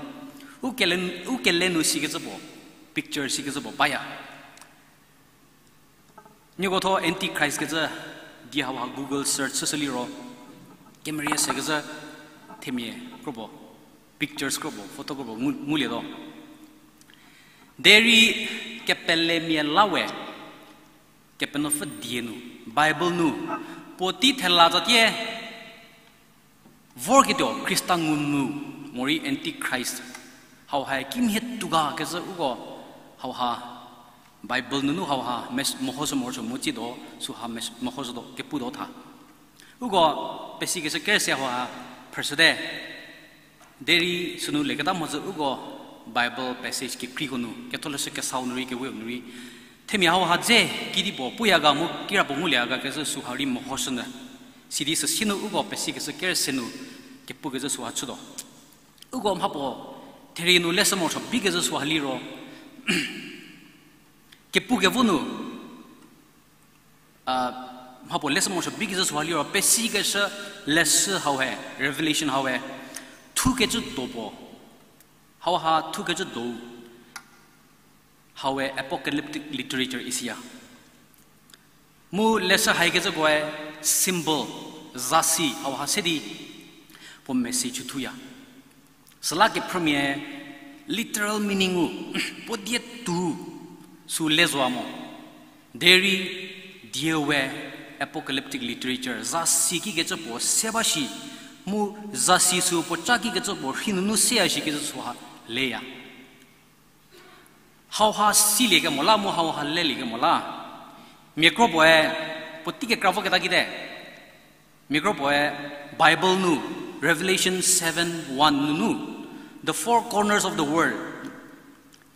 u kele, u kele nu sikecü puo, picture sikecü puo baya. Nieko tho Antichrist kecü di hauha Google search chüshü liro, kemerie sekecü themia kropuo, pictures kropuo, photo kropuo ngu, ngulietuo. Derei kepelemia la we, Kepenuopfü die nu, Bible nu, puotei thela tsatie vorketuo Khrista ngumvü, morei Antichrist, hauha kimhie tuo ga kecü uko, hauha Bible nunu hauha mes-, mehoshü morosuo mu tsiedo, süha mes-, mehoshütuo keputuo tha. Uko pesikeshü kerüse hauha phrüshüte. Derei sünu leketa mhodzü uko Bible passage kekreiko nu, Ketholeshü Kesau nu rei, Keweu nu rei, themia hauha dze kedipuo puya ga mu kirapuo ngulie ga kecü süha rei mehoshünyü. Sidi süsie nu uko pesikeshü kerüse nu kepukecü süha chütuo. Uko mhapuo therie nu leshü morosuo bikecü süha liro, kepukevo nu, a, mhapuo leshü morosuo bikecü süha liro, pesikeshü leshü hauhe, Revelation hauhe, thukecü do puo, hauha thukecü do, hauhe apocalyptic literature isiya. Mu leshü haikecükoe symbol, zasi hauha se di puo message thuya. Süla kephrümia literal meaning-u, puo die tuo sü le zoa mo. Derei die we apocalyptic literature, zasi kikecü puo se ba shi, mu zasi sü puo ca kikecü puo rhi nunu seya shikecü süha leya. Hauha siliekemo la mu hauha leliekemo la, mia kro puoe puotei kekra voketa kite. Mia kro puoe Bible nu, Revelation seven one nunu, the four corners of the world,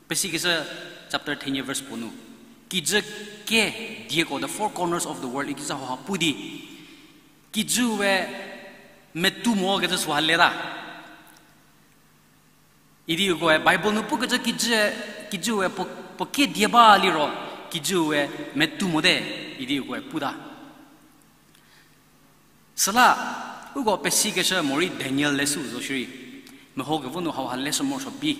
pesikeshü chapter thenie verse puo nu, kijü ke dieko, the four corners of the world ikecü hauha pu di, kijüe metu mo kecü süha leta. Idi ukoe Bible nu pukecü kijü, kijüe puo, puo ke die ba liro, kijüe metu mote, idi ukoe puta. Süla, uko pesikeshü morei Daniel leshü zo shierei, mehokevo nu hauha leshü morosuo bi.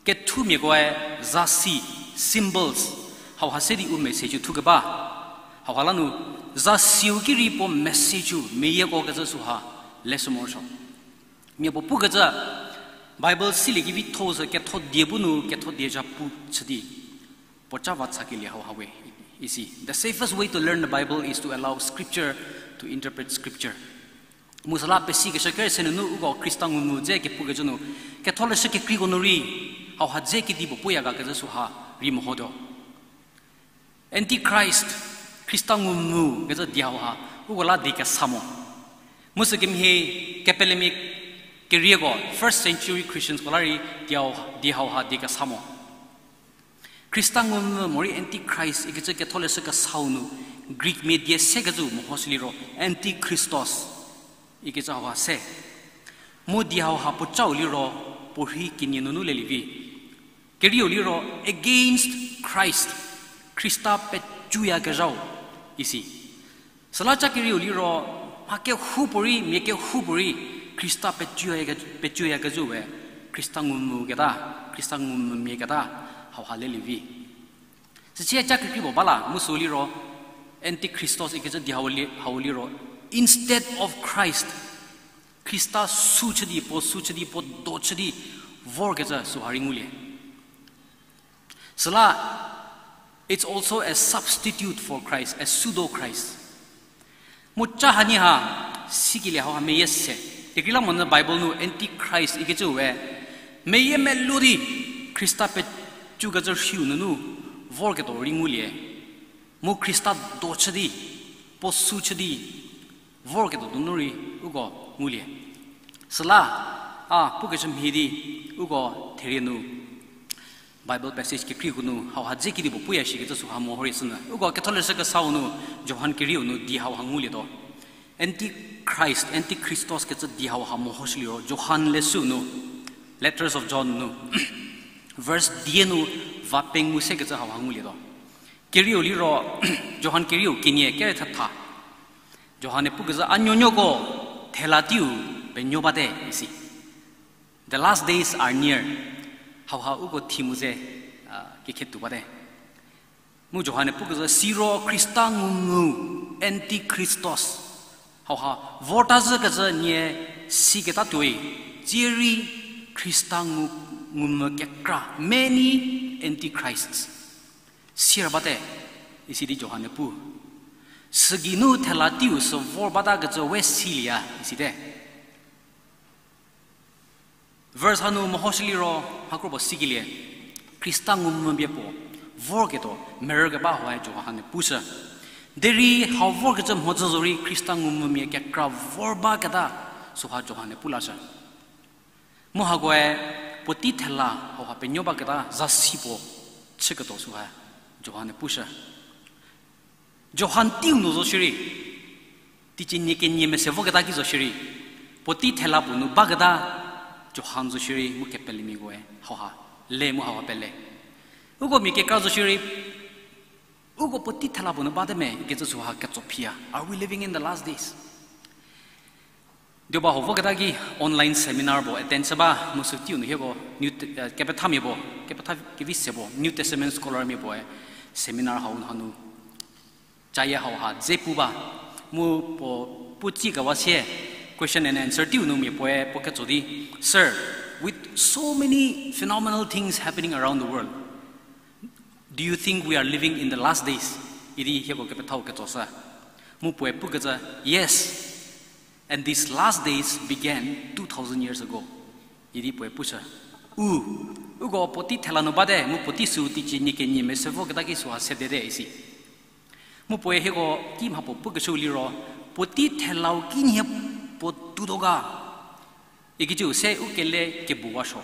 Kethumiakoe zasi, symbols, hauha se di u message thukeba. Hauha la nu, zasiu ki rei puo message-u meyieko kecü süha leshü morosuo. Mia puo pukecü, Bible siliekevi tho sü ketho die bu nu ketho die zha pu chü di, puo ca va tsakelie hauha we isi. The safest way to learn the Bible is to allow scripture to interpret scripture. Mu süla pesikeshü kerüse nunu uko Khrista ngumvü dze kepukecü nu, Ketholeshü kekreiko nu rei, hauha dze kedipuo puya ga kecü süha rei mehotuo. Antichrist, Khrista ngumvü kecü di hauha, uko la di kesa mo. Mu sükemhie kepelemia kerieko, first century Christiansko la rei di hau-, di hauha di kesa mo. Khrista ngumvü morei Antichrist ikecü Ketholeshü Kesau nu Greek mia die sekecü mehoshü liro Antichristos ikecü hauha se. Mu di hauha puocau liro puorhi kenie nunu lelie vi. Kerieu liro against Christ, Khrista pecuyakezhau isi. Süla ca kerieu liro mha kehoupuorei, mia kehoupuorei Khrista pecuya ke-, pecuyakezhau we, Khrista ngumvü keta, Khrista ngumvümia keta, hauha lelie vi. Süsie ca kekrei puo ba la mu sü liro, Antichristos ikecü di hau li-, hau liro, instead of Christ, Khrista sü chü di, puo sü chü di, puo do chü di vorkecü süha rei ngulie. Süla, it's also a substitute for Christ, a pseudo Christ. Mu ca hanie ha, sikelie hauha meyie se. Kekreilamonyü Bible nu Antichrist ikecü we, meyie melou di, Khrista pecükecü rhiu nunu vorketuo rei ngulie. Mu Khrista do chü di, puo sü chü di, vorketuo nunu rei uko ngulie. Süla, a pukecü mhie di, uko therie nu, Bible passage kekreiko nu hauha dze kedipuo puya shikecü süha mehoshünyü. Uko Ketholeshü Kesau nu, Johan kerieu nu di hauha ngulietuo. Antichrist, Antichristos kecü di hauha mehoshü liro, Johan leshü nu, Letters of John nu, verse die nu, va pengou sekecü hauha ngulietuo. Kerieu liro, Johan kerieu kenie kere thetha. Johan-e pukezhü, a nuonuoko, thela teiu penuo bate isi. The last days are near. Hauha uko themu ze, a, kekhetuo bate. Mu Johan-e pukecü siro Khrista ngumvü, antichristos. Hauha vorta zhükecü nie siketa tuoi, tsierei Khrista ngu, ngumvü kekra, many antichrists. Sier bate, isi di Johan-e pu. Sügeinu thela teiu sü vor batakecü we silieya, isite. Verse hanu mehoshü liro, mha kropuo sikelie, Khrista ngumvü pie puo vorketuo merükeba hau Johan-e pushü. Derei hau vorkecü mhodzü zorei Khrista ngumvümia kekra vor baketa süha Johan-e pu lashü. Mu hakoe puotei thela hauha penuo baketa zasi puo chüketuo süha Johan-e pushü. Johan teiu nu zo shierei, teicie nie kenie mese voketa ki zo shierei, puotei thela puo nu baketa Johan zo shierei mu kepelemiakoe hauha le mu hauha pele. Uko mia kekra zo shierei, uko puotei thela puo nu bate me ikecü süha ketso phiya. Are we living in the last days? Dioba ho voketa ki online seminar puo attend chü ba mu sü teiu nu hieko New Te-, eh, kepethamia puo, kepetha kevi se puo, New Testament scholarmia puoe seminar hau hanu cayie hauha dze pu ba. Mu puo pu tsikewa sie question and answer teiu nu mia puoe puo ketso di, Sir, with so many phenomenal things happening around the world, do you think we are living in the last days? Idi hieko kepethau ketsoshü. Mu puoe pukecü, Yes, and these last days began two thousand years ago. Idi puoe pushü. U, uko puotei thela nu bate, mu puotei sü teicie nie kenie mese voketa ki süha sedete isi. Mu puoe hieko ki mhapuo pukeshüu liro, puotei thelau kinhie puo tuotuo ga ikecüu se u kele kebuwa suo.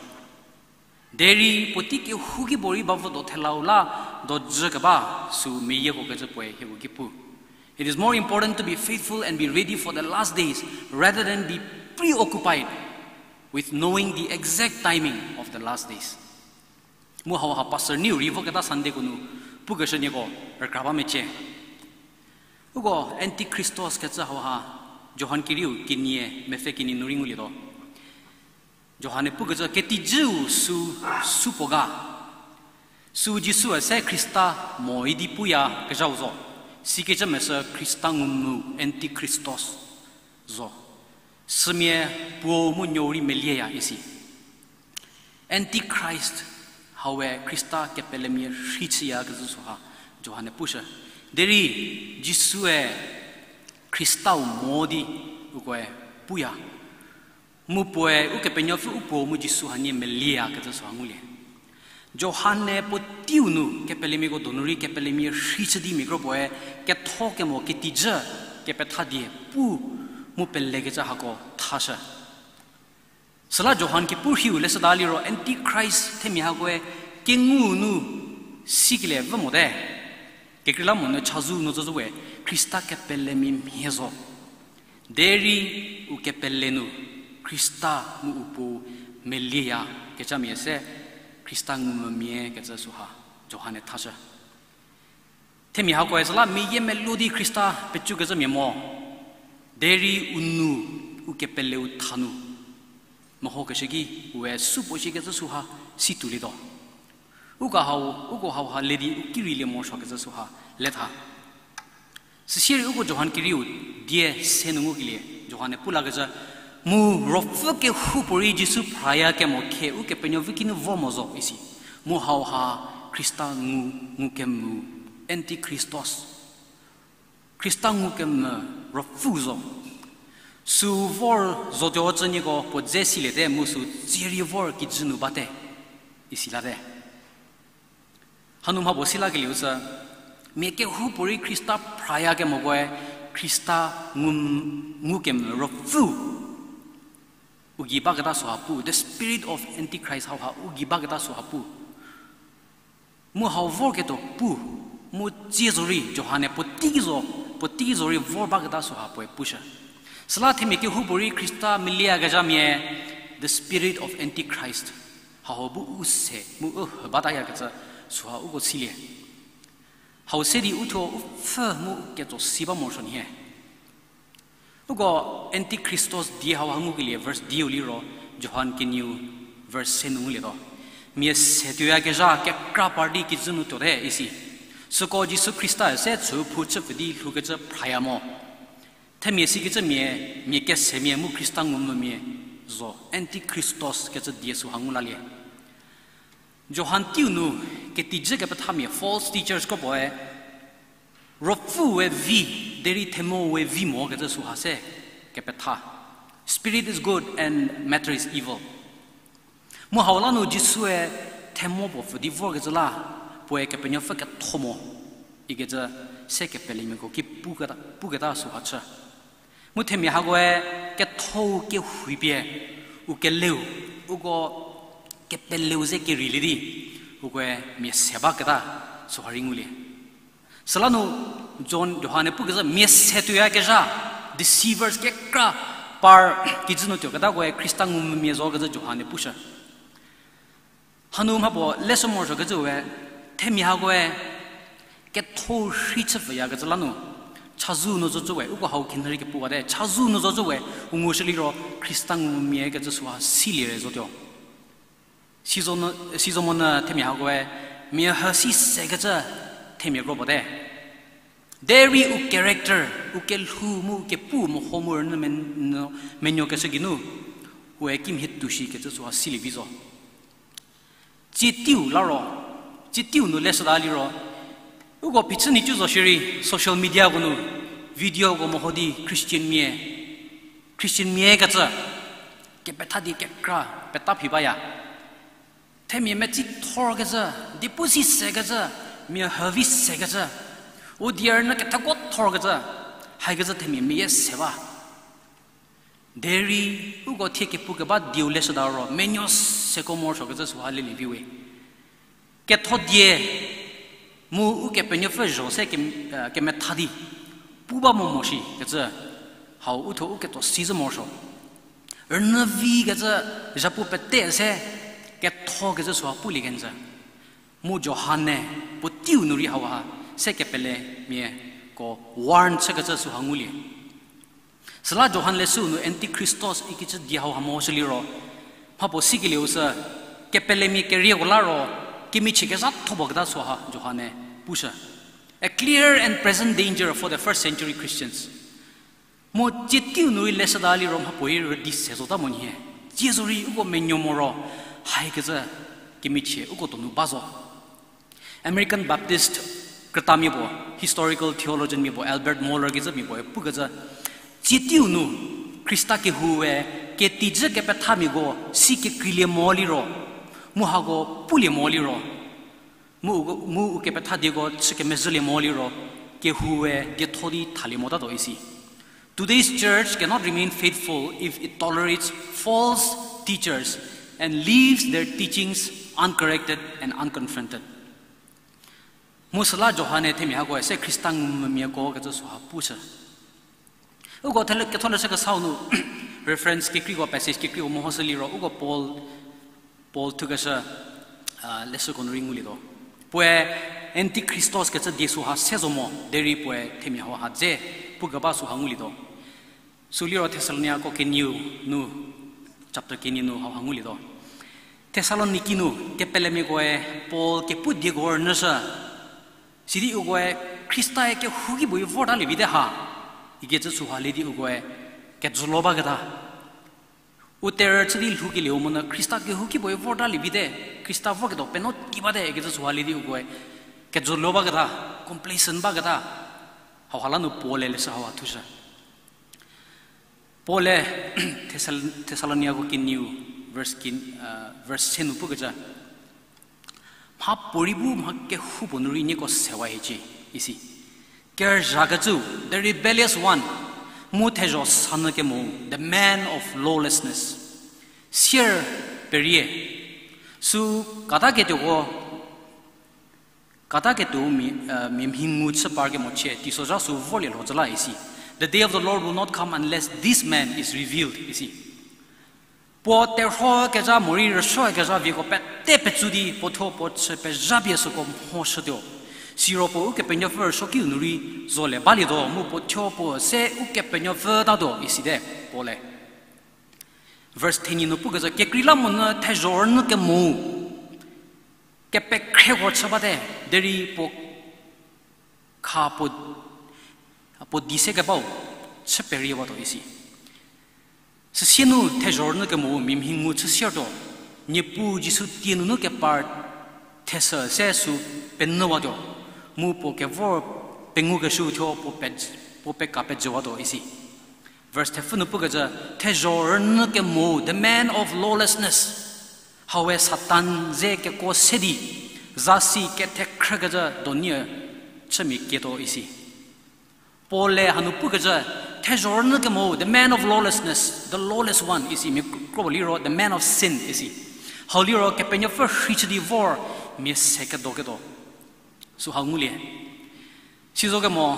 Derei puotei kehouki puorei bavüdo thelau la dojü keba sü meyieko kecü puoe hieko ki pu. It is more important to be faithful and be ready for the last days rather than be preoccupied with knowing the exact timing of the last days. Mu hauha pastor niu rei voketa Sundayko nu pukeshü nieko rükra ba mecie. Uko antichristos kecü hauha Johan kerieu kenie mepfü kenie nu rei ngulietuo. Johan-e pukecü ketijüu sü, supuo ga. Sü Jisue se Khrista mo idi puya kezhau zo. Sikecü mese Khrista ngumvü, antichristos zo. Sümia puo mu nuou rei melieya isi. Antichrist, haue Khrista kepelemia rhei chüya kecü süha Johan-e pushü. Derei Jisue Khristau mo di ukoe puya. Mu puoe Ukepenuopfü u puo mu Jisu hanie melieya kecü süha ngulie. Johan-e puoteiu nu kepelemiako donu rei kepelemia rhei chü di mia kropuoe ketho kemo ketijü kepetha die pu mu pelekecü hako thashü. Süla Johan kepu rhiu leshüda liro Antichrist themia hakoe kengu nu sikelie vü mote. Kekreilamonyü chazou nu zozüwe Khrista kepelemia mhie zo. Derei u kepele nu Khrista mu u puo melieya kecamia se Khrista ngumvümia kecü süha Johan-e thashü. Themia hakoe süla meyiemeluo di Khrista pecükecü mia mo. Derei u nu, u kepeleu tha nu mehokeshü ki, ue supuo shikecü süha si tuolietuo. Uko hau, uko hauha le di u ki reilie morosuokecü süha le tha. Süsierei uko Johan kerieu die se nu ngukelie, Johan-e pu lakecü, mu ruopfü kehoupuorei Jisu phraya kemo khe Ukepenuopfü kinu vo mo zo isi. Mu hauha Khrista ngu, ngukemvü, Antichristos. Khrista ngukemvü ruopfü zo. Sü vor zotuo cü nieko puo dze siliete mu sü tsie rei vor kijü nu bate, isi late. Hanu mha puo si lakelieu sü, mia kehoupuorei Khrista phraya kemokoe Khrista ngu, ngukemvü ruopfü u gei baketa süha pu, the spirit of Antichrist hauha u gei baketa süha pu. Mu hau vorketuo pu, mu tsie zorei Johan-e puotei zo, puotei zorei vor baketa süha puoe pushü. Süla themia kehoupuorei Khrista melieyakezhamia, the spirit of Antichrist, hau bu u se mu u hü batayakecü süha uko silie. Hau se di u thuo u pfhü mu ketso si ba morosuo nhie. Uko Antichristos die hauha ngukelie verse diu liro, Johan kenieu verse se nu ngulietuo. Mia se tuoyakezha kekra party kijü nu tuote isi. Süko Jisu Khrista se chü phu chüpfü di lhoukecü phraya mo. Themia sikecü mia, mia kesemia mu Khrista ngumvümia zo, Antichristos kecü die süha ngu lalie. Johan teiu nu ketijü kepethamia, false teachers kro puoe, Ruopfüe vi, derei themo we vi mo kecü süha se kepetha. Spirit is good and matter is evil. Mu hau la nu Jisue themo puo pfü di vorkecü la, puoe Kepenuopfü ketho mo ikecü se kepelemiako ki puketa, puketa süha chü. Mu themia hakoe kethou kehoupie, u keleu, uko kepeleu ze kerilie di, ukoe mia se baketa süha rei ngulie. Süla nu John, Johan-e pukecü mia se tuoyakezha, deceivers kekra par kijü nu tuoketakoe Khrista ngumvümia zo kecü Johan-e pushü. Hanu mhapuo leshü morosuokecü we, themia hakoe kethou rhei chüpfüyakecü la nu, chazou nu zocü we, uko hau khinhie rei kepuwate, chazou nu zocü we, u ngushü liro Khrista ngumvümia kecü süha silie re zotuo. Sizo nu, sizo monyü themia hakoe, mia hü si sekecü themia kro puote. Derei u character, u kelhou mu u kepu meho mu rünyü men-, menuokeshü geinu, ue kimhie tuoshi kecü süha silie vi zo. Tsie teiu la ro, tsie teiu nu leshüta liro, uko phichü nhicu zo shierei social mediako nu, videoko meho di Christianmia, Christianmia kecü, kepetha di kekra peta phi baya. Themia metsithorkecü, di pu si sekecü, mia hü vi sekecü, u die rünyü kethekuo thorkecü, haikecü themia mia se ba. Derei uko thie kepukeba dieu leshüta ro, menuo seko morosuokecü süha lelie vi we. Ketho die, mu Ukepenuopfü zho se ke-, eh, kemetha di pu ba mo mo shi kecü, hau uthuo u ketho si zhü morosuo. Rünyü vi kecü zhapu pete se ketho kecü süha pulie kenjü. Mu Johan-e puo teiu nu rei hauha se kepelemia ko warn chükecü süha ngulie. Süla Johan leshüu nu Antichristos ikecü die hauha mehoshü liro, mhapuo sikelieu sü, kepelemia kerieko la ro, kemichie kezhatho puo keta süha Johan-e pushü. A clear and present danger for the first century Christians. Mu tsie teiu nu rei leshüta liro mhapuorei rüdi se zota mo nhie. Tsie zorei uko menuo mo ro, haikecü kemichie uko donu ba zo. American Baptist krütamia puo, historical theologianmia puo, Albert Mohler kecümia puoe pukecü, tsie teiu nu Khrista kehoue ketijü kepethamiako si kekreilie mo liro, mu hako pulie mo liro, mu uko, mu u kepetha dieko chü kemezhülie mo liro, kehoue dietho di thalie motatuo isi. Today's church cannot remain faithful if it tolerates false teachers and leaves their teachings uncorrected and unconfronted. Mu süla Johan-e themia hakoe se Khrista ngumvümiako kecü süha pushü. Uko thele-, ketholeshü kesau nu reference kekreiko, passage kekreiko mehoshü liro, uko Paul, Paul thukeshü, a, leshüko nu rei ngulietuo. Puoe Antichristos kecü die süha se zo mo, derei puoe themia hauha dze pukeba süha ngulietuo. Sü liro Thessaloniako kenieu nu, chapter kenie nu hauha ngulietuo. Thessaloniki nu kepelemiakoe Paul kepu dieko rünyüshü. Sidi ukoe Khristae kehouki puorei vortalie vite ha ikecü süha lie di ukoe kejülo baketa. U terhü chü di lhoukelieu monyü Khrista kehouki puorei vortalie vite, Khrista vorketuo penuo ti bate ikecü süha lie di ukoe kejülo baketa, complacent baketa. Hauha la nu Paul-e leshü hauha thushü. Paul-e Thessal-, Thessaloniako kenieu verse kin-, verse se nu pukecü, mhapuorei bu mha kehoupuo nu rei nieko sewa hiecie, isi. Kerüzhakecü, the rebellious one, mu thezho sanyü kemo, the man of lawlessness. Sier perie, sü kataketuoko, kataketuo mia, mia mhi ngu chü parkemo chie, teisozha sü vorlie lho cü la isi. The day of the Lord will not come unless this man is revealed, isi. Puo terhuokezha morei rüsuokezha vieko pete petsu di puo thuo puo chü pezha pie süko mhoshütuo. Siro puo Ukepenuopfü rüsuokiu nu rei zo le balietuo, mu puo thuo puo se Ukepenuopfü tatuo isite, Paul-e. Verse thenie nu pukecü, kekreilamonyü thezho rünyü kemo kepekhreko chü bate, derei puo kha puo, puo di se kebau chü periewatuo isi. Süsie nu thezho rünyü kemo mia mhi ngu chü siertuo, Niepuu Jisu tie nunu kepar thesü se sü penyüwatuo, mu puo kevor pengukeshü thuo puo pe, puo peka pejüwatuo isi. Verse thepfü nu pukecü, thezho rünyü kemo, the man of lawlessness, haue Satan ze kekuo se di, zasi kethekhrükecü donu chümia kietuo isi. Paul-e hanu pukecü, thezho rünyü kemo, the man of lawlessness, the lawless one isi, mia kro liro the man of sin isi. Hau liro Kepenuopfü rhei chü di vor mia se kedo kedo. Süha ngulie. Sizo kemo,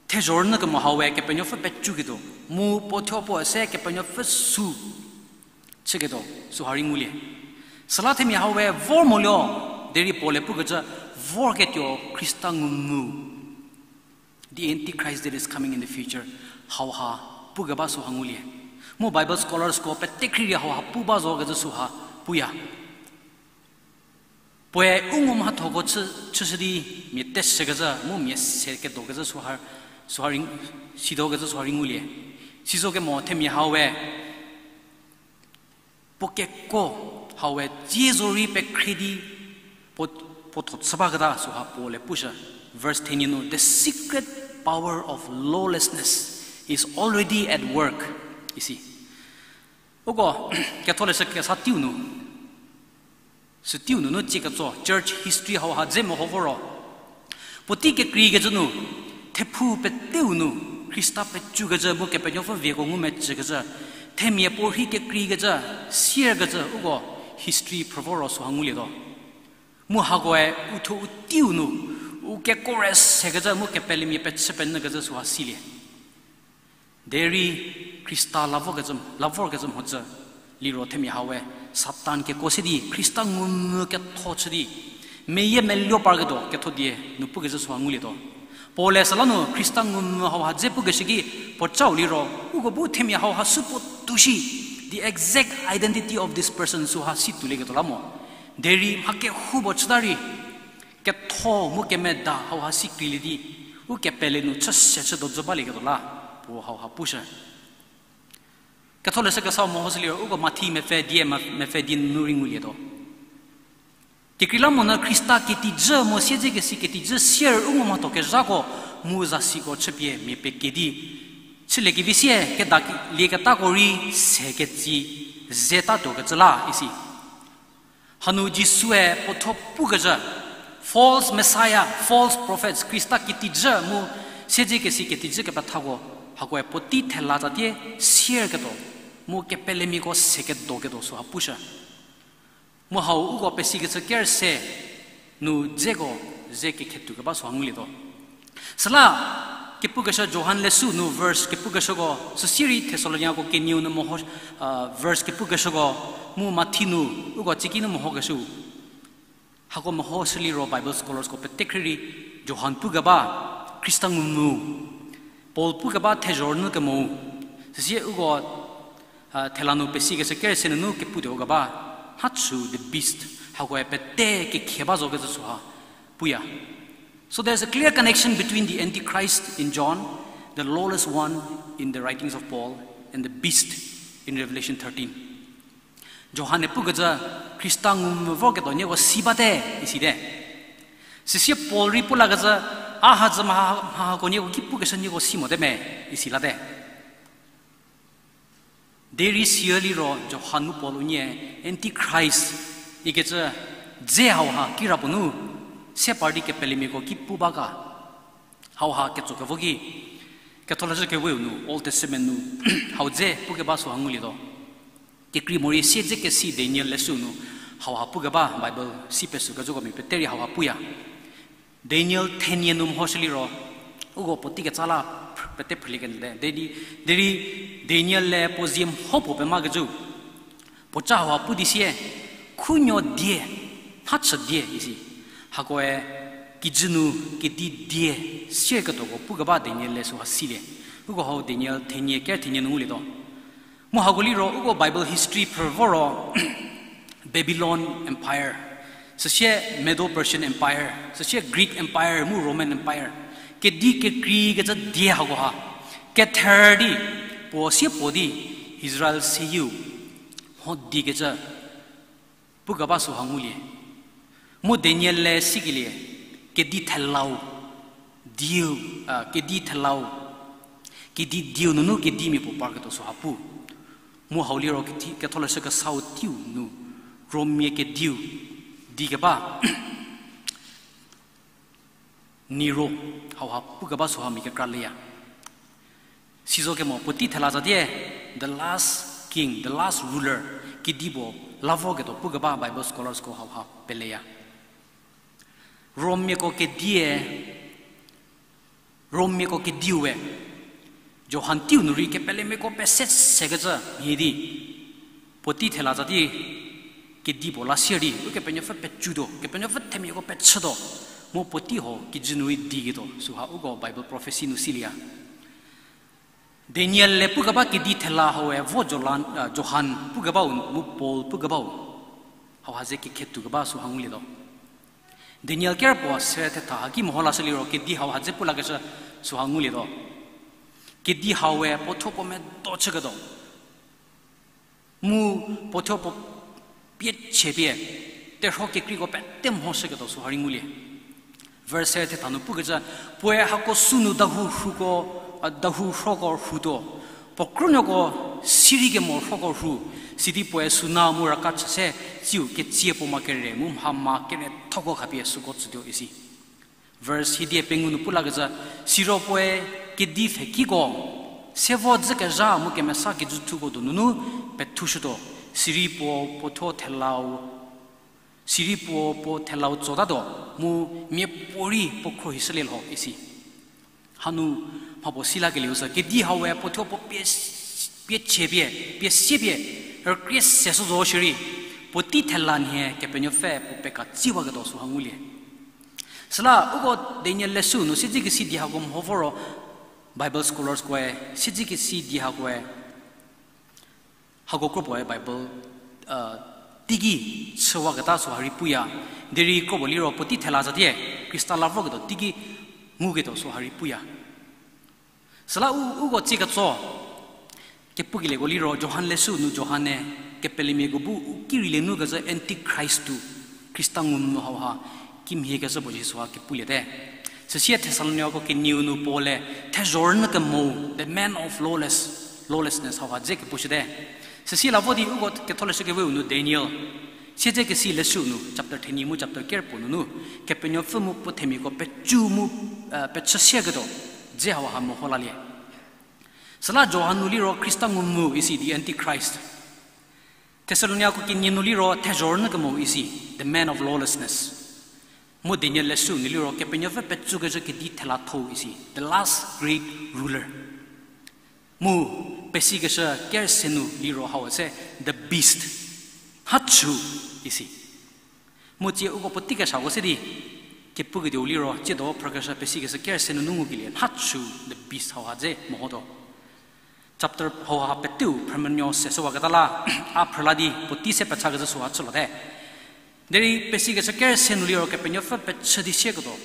thezho rünyü kemo haue Kepenuopfü pecuketuo, mu puo thuo puo se Kepenuopfü sü chüketuo, süha rei ngulie. Süla themia haue vor molio, derei Paul-e pukecü, vorketuo Khrista ngumvü, the antichrist that is coming in the future, hauha pukeba süha ngulie. Mu Bible scholars ko petekhrie rei hauha pu ba zokecü süha puya. Puoe u ngu mhathoko chü, chüshü di mia teshükecü, mu mia se kedokecü süha, süha rei, sidokecü süha rei ngulie. Sizo kemo themia haue puo kekuo haue tsie zorei pekhrie di puo, puo tho chü baketa süha Paul-e pushü. Verse thenie nu, the secret power of lawlessness is already at work isi. Uko ketholeshü kesa teiu nu, sü teiu nunu tsieketso church history hauha dze meho voro, puotei kekreikecü nu, thephu peteu nu Khrista pecükecü mu Kepenuopfü vieko ngumecükecü, themia puo rhei kekreikecü, sierkecü uko history phrü voro süha ngulietuo. Mu hakoe uthuo u teiu nu, u kekuo re sekecü mu kepelemia pechü penyükecü süha silie. Derei Khrista la vorkecü, la vorkecü mhodzü liro themia haue Satan kekuo se di Khrista ngumvü ketho chü di, meyie meluo parketuo ketho die nu pukecü süha ngulietuo. Paul-e süla nu Khrista ngumvü hauha dze pukeshü ki puo cau liro, uko bu themia hauha supuo tushi, the exact identity of this person süha si tuolieketuo la mo. Derei mha kehoupuo chüta rei, ketho mu kemeda hauha si kreilie di, u kepele nu chüse chü dozü balieketuo la, puo hauha pushü. Ketholeshü kesau mehoshü liro uko Mathi mepfü die, ma-, mepfü die nu rei ngulietuo. Kekreilamonyü Khrista ketijü mu siedzekesi ketijü sier u ngu mhatho kezhako mu zasiko chüpie mia pekedi, chüliekevi sie kedalieketako rei se ketsi ze tatuokecü la isi. Hanu Jisue puothuo pukecü, false Messiah, false prophets, Khrista ketijü mu siedzekesi ketijü kepethako, hakoe puotei thela tsatie sierketuo, mu kepelemiako se kedoketuo süha pushü. Mu hau uko pesikecü ker se nu dzeko ze kekhetuo keba süha ngulietuo. Süla, kepukeshü Johan leshü nu verse kepukeshüko, süsirei Thesaloniako kenieu nu meho, verse kepukeshüko, mu Mathi nu, uko tsiki nu mehokeshü. Hako mehoshü liro Bible scholars ko petekhrie rei Johan pukeba Khrista ngumvü, Paul pukeba thezho rünyü kemo, süsie uko, thela nu pesikecü ker se nunu keputuo keba, nhachü the beast, hakoe pete kekhe ba zokecü süha puya. So there's a clear connection between the Antichrist in John, the lawless one in the writings of Paul, and the beast in Revelation thirteen. Johan-e pukecü, Khrista ngumvü vorketuo nieko si bate, isite. Süsie Paul rei pu lakecü, a hadzü mha, mha hako nieko ki pukeshü nieko si mote me, isi late. Derei siü liro Johan mu Paul unie Antichrist ikecü dze hauha kirapuo nu se par di kepelemiako ki pu ba ga. Hauha ketso kevo ki, Ketholeshü Keweu nu, Old Testament nu, hau dze pukeba süha ngulietuo. Kekrei morei siedzekesi Daniel leshü nu, hauha pukeba Bible si pesükecüko mia pete rei hauha puya. Daniel thenie nu mehoshü liro, uko puotei ketsa la pete phrülie kenjüte. Derei, derei Daniel-e puo zie mho puo pemakecü puo ca hauha pu di sie, khunuo die, nhachü die isi. Hakoe Kijü nu kedi die sieketuoko pukeba Daniel le süha silie. Uko hau Daniel thenie ker thenie nu ngulietuo. Mu hako liro uko Bible history phrü voro Babylon Empire, süsie Medo-Persian Empire, süsie Greek Empire mu Roman Empire, kedi kekreikecü die hakoha kether di, puo sie puo di, Israel seyieu mho diekecü pukeba süha ngulie. Mu Daniel le sikelie, kedi thelau, dieu, a, kedi thelau, kedi dieu nunu kedimia puo parketuo süha pu. Mu hau liro kethi-, ketholeshü kesau teiu nu, Rommia kediu di keba Nero, hauha pukeba süha mia kekra leya. Sizo kemo puotei thela zatie, the last king, the last ruler, kedipuo la vorketuo pukeba Bible scholarsko hauha peleya. Rommiako kedie, Rommiako kediue, Johan teiu nu rei kepelemiako pese sekecü mhie di, puotei thela zatie kedipuo la sier di Ukepenuopfü pecutuo, Kepenuopfü themiako pechütuo, mu puotei ho kijü nu rei diketuo süha uko Bible prophecy nu silieya. Daniel le pukeba kedi thela haue vo Jolan-, a, Johan pukebau mu Paul pukebau, hauha ze kekhetukeba süha ngulietuo. Daniel ker puo se thetha haki meho lashü liro kedi hauha dze pu lakecü süha ngulietuo. Kedi haue puo thuo puo medo chüketuo, mu puo thuo puo pie chie pie, terhuo kekreiko pete mhoshüketuo süha rei ngulie. Verse se thetha nu pukecü, puoe hako sünu dahou rhuko, a, dahou rhuko rhutuo, puo krünuoko sirei kemo rhuko rhu, sidi puoe suna mu raka chü se, tsiu ketsie puo ma kere mu mha ma kerethoko khapie süko tsütuo isi. Verse hiedie pengou nu pu lakecü, siro puoe kedi pfhekiko se vo dzükezha mu kemesa kijüthuko donu nu pethushütuo, sirei puo puo thuo thelau, sirei puo puo thelau tsotatuo, mu miapuorei puo khruohishülie lho isi. Hanu mhapuo si lakelieu sü, kedi haue puo thuo puo pie, pie chie pie, pie sie pie, rükrie se shü zo shierei, puotei thela nhie Kepenuopfü puo pekatsiwaketuo süha ngulie. Süla uko Daniel leshüu nu siedzekesi di hako mho voro Bible scholarskoe, siedzekesi di hakoe, hako kro puoe Bible, a, teiki chüwaketa süha rei puya, derei kro puo liro puotei thela zatie, Khrista la vorketuo teiki nguketuo süha rei puya. Süla u, uko tsie ketso, kepukelieko liro Johan leshüu nu Johan-e, kepelemiako bu u ki rei le nu kecü Antichrist-u, Khrista ngumvü hauha, kimhie kecü puo Jisu ha kepuliete. Süsie Thesaloniako kenieu nu Paul-e, thezho rünyü kemou, the man of lawless, lawlessness hauha dze kepushüte. Süsie la vo di uko ketholeshükeveu nu Daniel, siedzekesi leshüu nu, chapter thenie mu chapter ker puo nunu, Kepenuopfü mu puo themiako pecu mu, eh, pechüsieketuo, dze hauha meho lalie. Süla Johan nu liro Khrista ngumvü isi the Antichrist. Thesaloniako kenie nu liro thezho rünyü kemou isi, the man of lawlessness. Mu Daniel leshüu nu liro Kepenuopfü pecükecü kedi thelathou isi, the last great ruler. Mu pesikeshü kerüse nu liro hau se, the beast. Nhachü isi. Mu tsie uko puotei keshako se di, kepuketuo liro, tsiedo phrükeshü pesikeshü kerüse nunu ngukelie, nhachü the beast hauha dze mehotuo. Chapter hauha peteu phrümenuo se süwaketa la, a phrüla di puotei se pechakecü süha chülote. Derei pesikeshü kerüse nu liro Kepenuopfü pechü di sieketuo.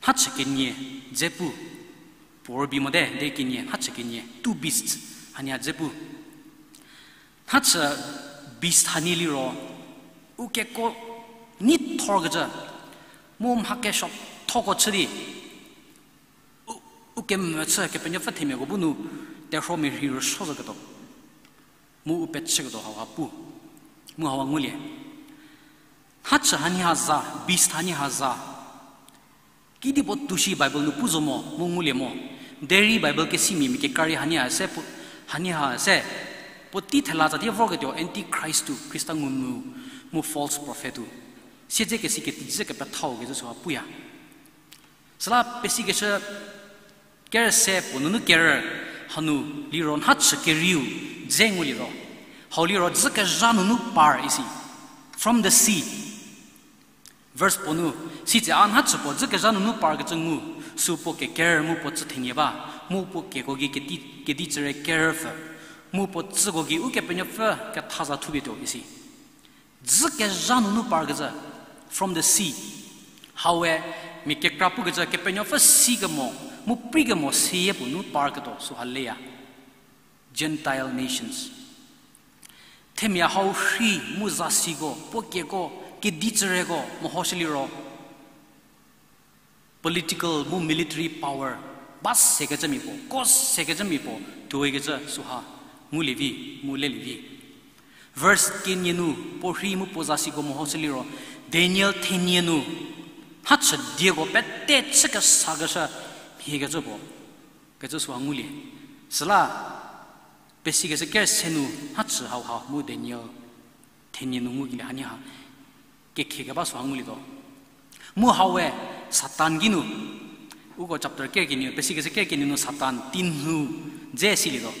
Nhachü kenie dze pu. Puo rübei mote, de kenie, nhachü kenie, two beasts, hanie dze pu. Nhachü beast hanie liro, u keko neithorkecü, mu mha kesuothoko chü di, u, u kemvü chü Kepenuopfü themiako bu nu, terhuomia rhei rüsuo zoketuo. Mu u pechüketuo hauha pu. Mu hauha ngulie. Nhachü hanie ha za, beast hanie ha za. Kedipuo tushi Bible nu pu zo mo, mu ngulie mo. Derei Bible kesimia mia kekra rei hanie ha se pu, hanie ha se. Puotei thela tsatie vorketuo Antichrist-u, Khrista ngumvü, mu false prophet-u. Siedzekesi ketijü kepethau kecü süha puya. Süla pesikeshü kerüse puo nunu kerü hanu liro nhachü kerieu dze nguliro. Hau liro dzükezha nunu par isi. From the sea. Verse puo nu, sitse a nhachü puo dzükezha nunu parkecü ngu, sü puo keker mu puo tsü thenie ba, mu puo keko gei kedi, kedi tsüre kerüpfü, mu puo tsüko gei Ukepenuopfü ketha za thupie tuo isi. Dzükezha nunu parkecü, from the sea. Hau we mia kekra pukecü Kepenuopfü sikemo, mu preikemo seyie puo nu parketuo süha leya. Gentile nations. Themia hau rhi mu zasiko, puo keko, kedi tsüreko mehoshüliro, political mu military power ba sekecümia puo, ko sekecümia puo tuoikecü süha ngulie vi, mu lelie vi. Verse kenie nu, puo rhi mu puo zasiko mehoshüliro, Daniel thenie nu, nhachü dieko pete chü kesakeshü mhiekecü puo, kecü süha ngulie. Süla, pesikeshü ker se nu nhachü hauha mu Daniel thenie nu ngukelie hanie ha, kekhiekeba süha ngulietuo. Mu hau we Satan kinu, uko chapter ker kenie, pesikeshü ker kenie nu Satan tinhu dze silietuo.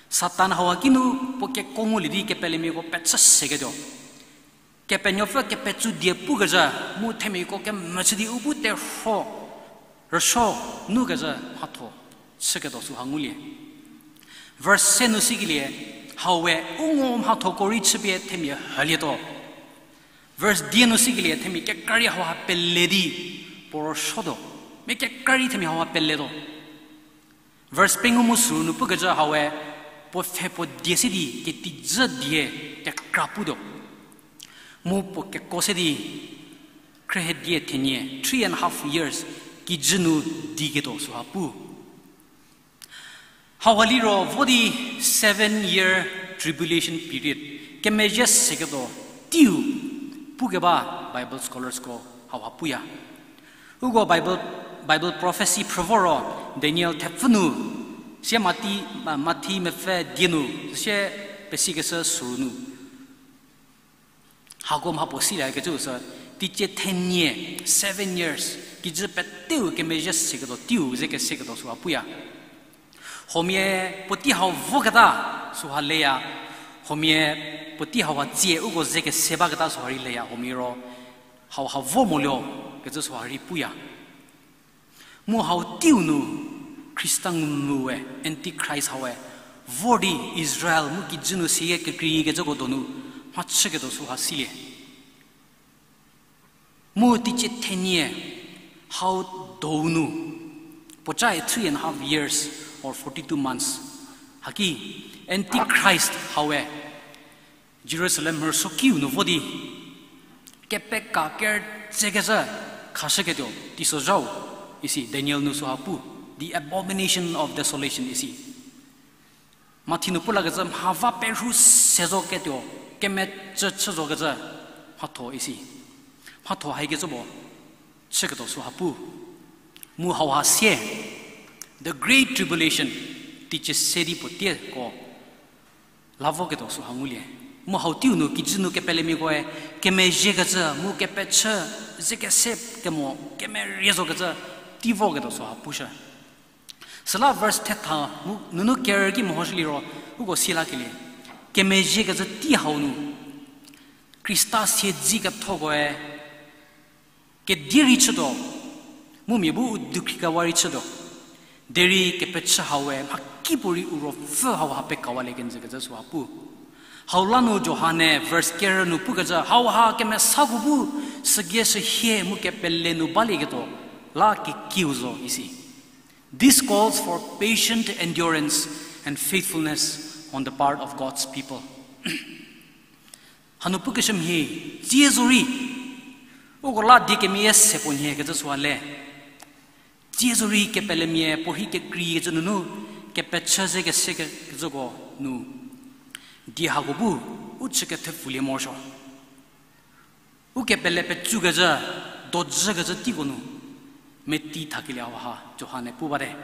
Satan hauha kinu puo keko ngulie di kepelemiako pechü seketuo. Kepenuopfü kepetsou die pukezhü, mu themiako kemechü di u bu terhuo, rüsuo, nukezhü mhatho chüketuo süha ngulie. Verse se nu sikelie, hau we u ngo mhathoko rei chüpie themia hülietuo. Verse die nu sikelie themia kekra rei hauha pele di puo rüsuotuo. Mia kekra rei themia hauha peletuo. Verse pengou mu süu nu pukecü hau we, puo pfhe puo die se di ketijü die kekra putuo. Mu puo keko se di khrehedie thenie, three and half years, kijü nu diketuo süha pu. Hauha liro vo di seven year tribulation period, kemezhie seketuo teiu pukeba Bible scholars ko hauha puya. Uko Bible, Bible prophecy phrü vo ro, Daniel thepfü nu, sie Mathi, Ma-, Mathi mepfü die nu, sie pesikeshü süu nu. Hako mha puo silie kecü sü, teicie thenie, seven years, kijü peteu kemezhie seketuo teiu ze keseketuo süha puya. Huomia puotei hau voketa süha leya, huomia puotei hauha tsie uko ze kese baketa süha rei leya, huomia ro hauha vo moluo kecü süha rei puya. Mu hau teiu nu Khrista ngumvü we, Antichrist hau we, vor di Israel mu kijü nu seyie kekreikecüko donu mhachüketuo süha silie. Mu teicie thenie hau dou nu, puoca three and a half years or forty-two months, haki Antichrist hau we Jerusalem rüsuokiu nu vo di, kepeka kerütsekecü khashüketuo teisozhau isi, Daniel nu süha pu, the abomination of desolation isi. Mathi nu pulakecü mha va perhu se zoketuo, kemecü chü zokecü mhatho isi. Mhatho haikecü puo chüketuo süha pu. Mu hauha sie, the great tribulation, teicie se di puotieko la voketuo süha ngulie. Mu hau teiu nu kijü nu kepelemiakoe kemezhiekecü mu kepechü ze kese kemo kemerie zokecü tei voketuo süha pushü. Süla verse thetha mu nunu ker ki mehoshüliro, uko silakelie, kemezhiekecü tei hau nu Khrista siedzi kethokoe kedi rei chütuo, mu mia bu u dukhri kewa rei chütuo. Derei kepechü hau we mhakipuorei u ruopfü hauha pekawalie kenjükecü süha pu. Hau la nu Johan-e verse ker nu pukecü hauha kemesako bu sügie sühie mu kepele nu balieketuo la kekiu zo isi. This calls for patient endurance and faithfulness on the part of God's people. Hanu pukeshü mhie, tsie zorei, uko la die kemeyie se puo nhie kecü süha le. Tsie zorei kepelemia puorhi kekreikecü nunu, kepechü ze kese kecüko nu, die hako bu u chü kethepfulie morosuo. Ukepele petsukecü, dojükecü teiko nu, meti thakelie hauha Johan-e pu bate.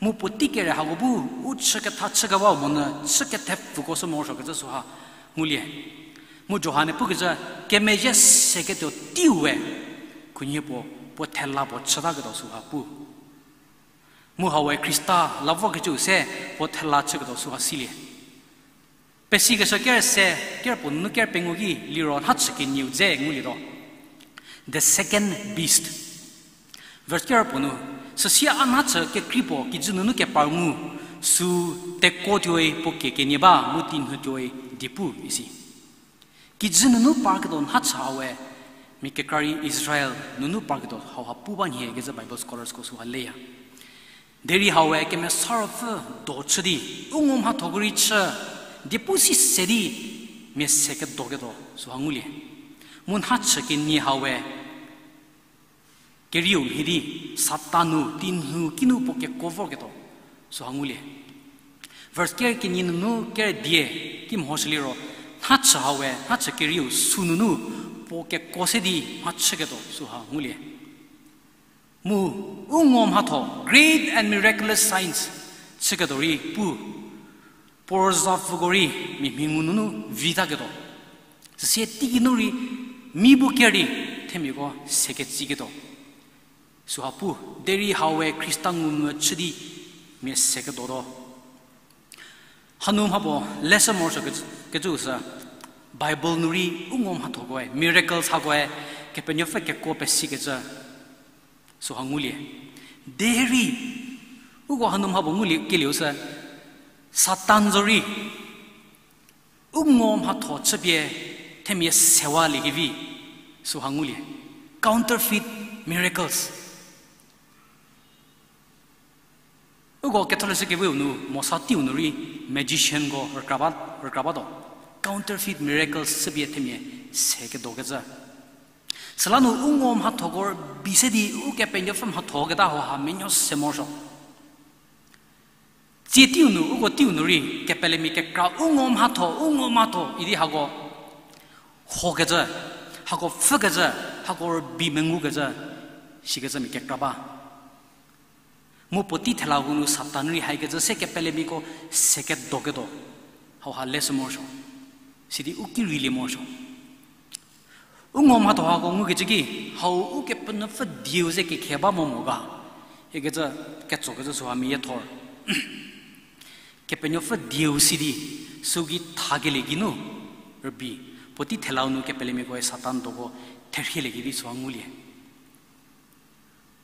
Mu puotei kere hako bu u chü ketha chükewau monyü chü kethepfuko sü morosuokecü süha ngulie. Mu Johan-e pukecü, kemezhie seketuo teiu we khunhie puo, puo thela puo chütaketuo süha pu. Mu hau we Khrista la vokecüu se puo thela chüketuo süha silie. Pesikeshü ker se, ker puo nunu ker pengou ki liro nhachü kenieu dze ngulietuo. Verse ker puo nu, süsie a nhachü kekrei puo kijü nunu kepar ngu, sü tekuotuoi puo kie kenie ba mu tinhutuoi diepu isi. Kijü nunu parketuo nhachü hawe, mia kekra rei Israel nunu parketuo hauha pu ba nhie kecü Bible scholarsko süha leya. Derei hawe Kemesa Ruopfü do chü di, u ngo mhathoko rei chü, diepu si se di, mia se kedoketuo süha ngulie. Mu nhachü kenie hawe, kerieu mhie di, Satan nu, tinhu kinu puo kekuo vorketuo süha ngulie. Verse ker kenie nunu ker die ki mehoshü liro, nhachü hawe, nhachü kerieu sü nunu puo kekuo se di mhachüketuo süha ngulie. Mu u ngo mhatho, great and miraculous signs, chüketuo rei pu, puo za pfüko rei mia mhi ngu nunu vitaketuo. Süsie teiki nu rei mi bu ker di themiako se ketsiketuo süha pu, derei hawe Khrista ngumvü chü di mia se kedotuo. Hanu mhapuo leshü morosuo kecü, kecü sü, Bible nu rei u ngo mhathokoe, miracles hakoe, Kepenuopfü kekuo pesikecü süha ngulie. Derei uko hanu mhapuo ngulie kelieu sü, Satan zorei u ngo mhatho chüpie themia sewalie kevi süha ngulie. Counterfeit miracles. Uko ketholeshü keviu nu, Mosa teiu nu rei magicianko rükra ba, rükra batuo. Counterfeit miracles chüpie themia se kedokecü. Süla nu u ngo mhathoko rübei se di Ukepenuopfü mhatho keta hauha menuo se morosuo. Tsie teiu nu, uko teiu nu rei, kepelemia kekra u ngo mhatho, u ngo mhatho idi hako hokecü, hako pfhükecü, hako rübei mengukecü, sikecü mia kekra ba. Mu puotei thela hu nu Satan rei haikecü se kepelemiako se kedoketuo hauha leshü morosuo. Sidi u ki reilie morosuo. U ngo mhatho hako ngukecü ki, hau Ukepenuopfü dieu ze kekhe ba mo mo ga ikecü ketsokecü süha mia yiethor. Kepenuopfü dieu si di, süki thakelie geinu rübei, puotei thelau nu kepelemiakoe Satan doko therhieliekevi süha ngulie.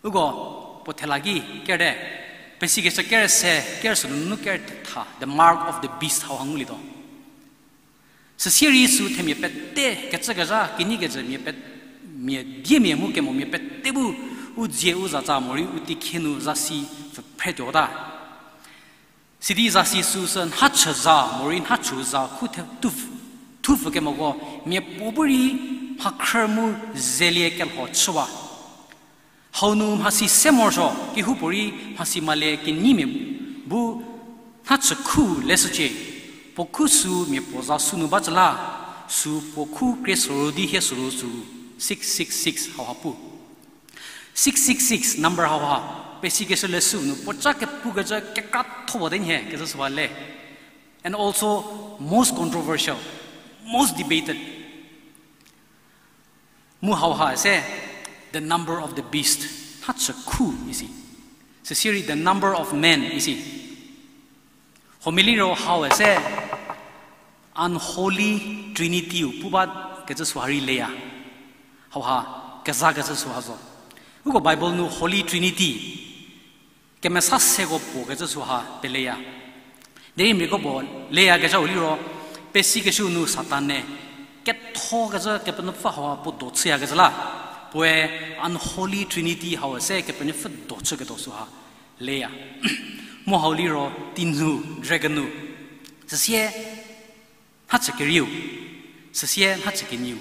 Uko puo thela ki kerte, pesikeshü ker se, ker sünunu ker thetha, the mark of the beast hauha ngulietuo. Süsie rei sü themia pete kecükezha, kinyi kecü mia pe-, mia diemia mu kemomia pete bu u dzie u zatsa morei u teikhie nu zasi pfhüphretuota. Sidi zasi süsü nhachü za morei nhachü za khu the-, thupfü kemoko mia puo bu rei mhakhrü mu zelie kelho chüwa. Hau nu mhasi se morosuo, kehoupuorei mhasi malie kenyimia bu nhachü khu leshücie, puo khu sü mia puo za sünu bacü la, sü puo khu krie soru di hie soru sü, six six six hauha pu. Six six six number hauha, pesikeshü leshü nu puoca kepukecü kekratho puo te nhie kecü süha le. And also most controversial, most debated. Mu hauha se, the number of the beast, nhachü khu isi. Süsie rei the number of men isi. Huomia liro hau se unholy trinity-u pu ba kecü süha rei leya. Hauha kezakecü süha zo. Uko Bible nu Holy Trinity, kemesa seko puo kecü süha peleya. Derei miako puo leyakezhau liro, pesikeshüu nu Satan-e kethokecü Kepenuopfü hauha puo do chüyakecü la, puoe unholy trinity hau se Kepenuopfü do chüketuo süha leya. Mu hau liro tinhu, dragon-u, süsie nhachü kerieu, süsie nhachü kenieu.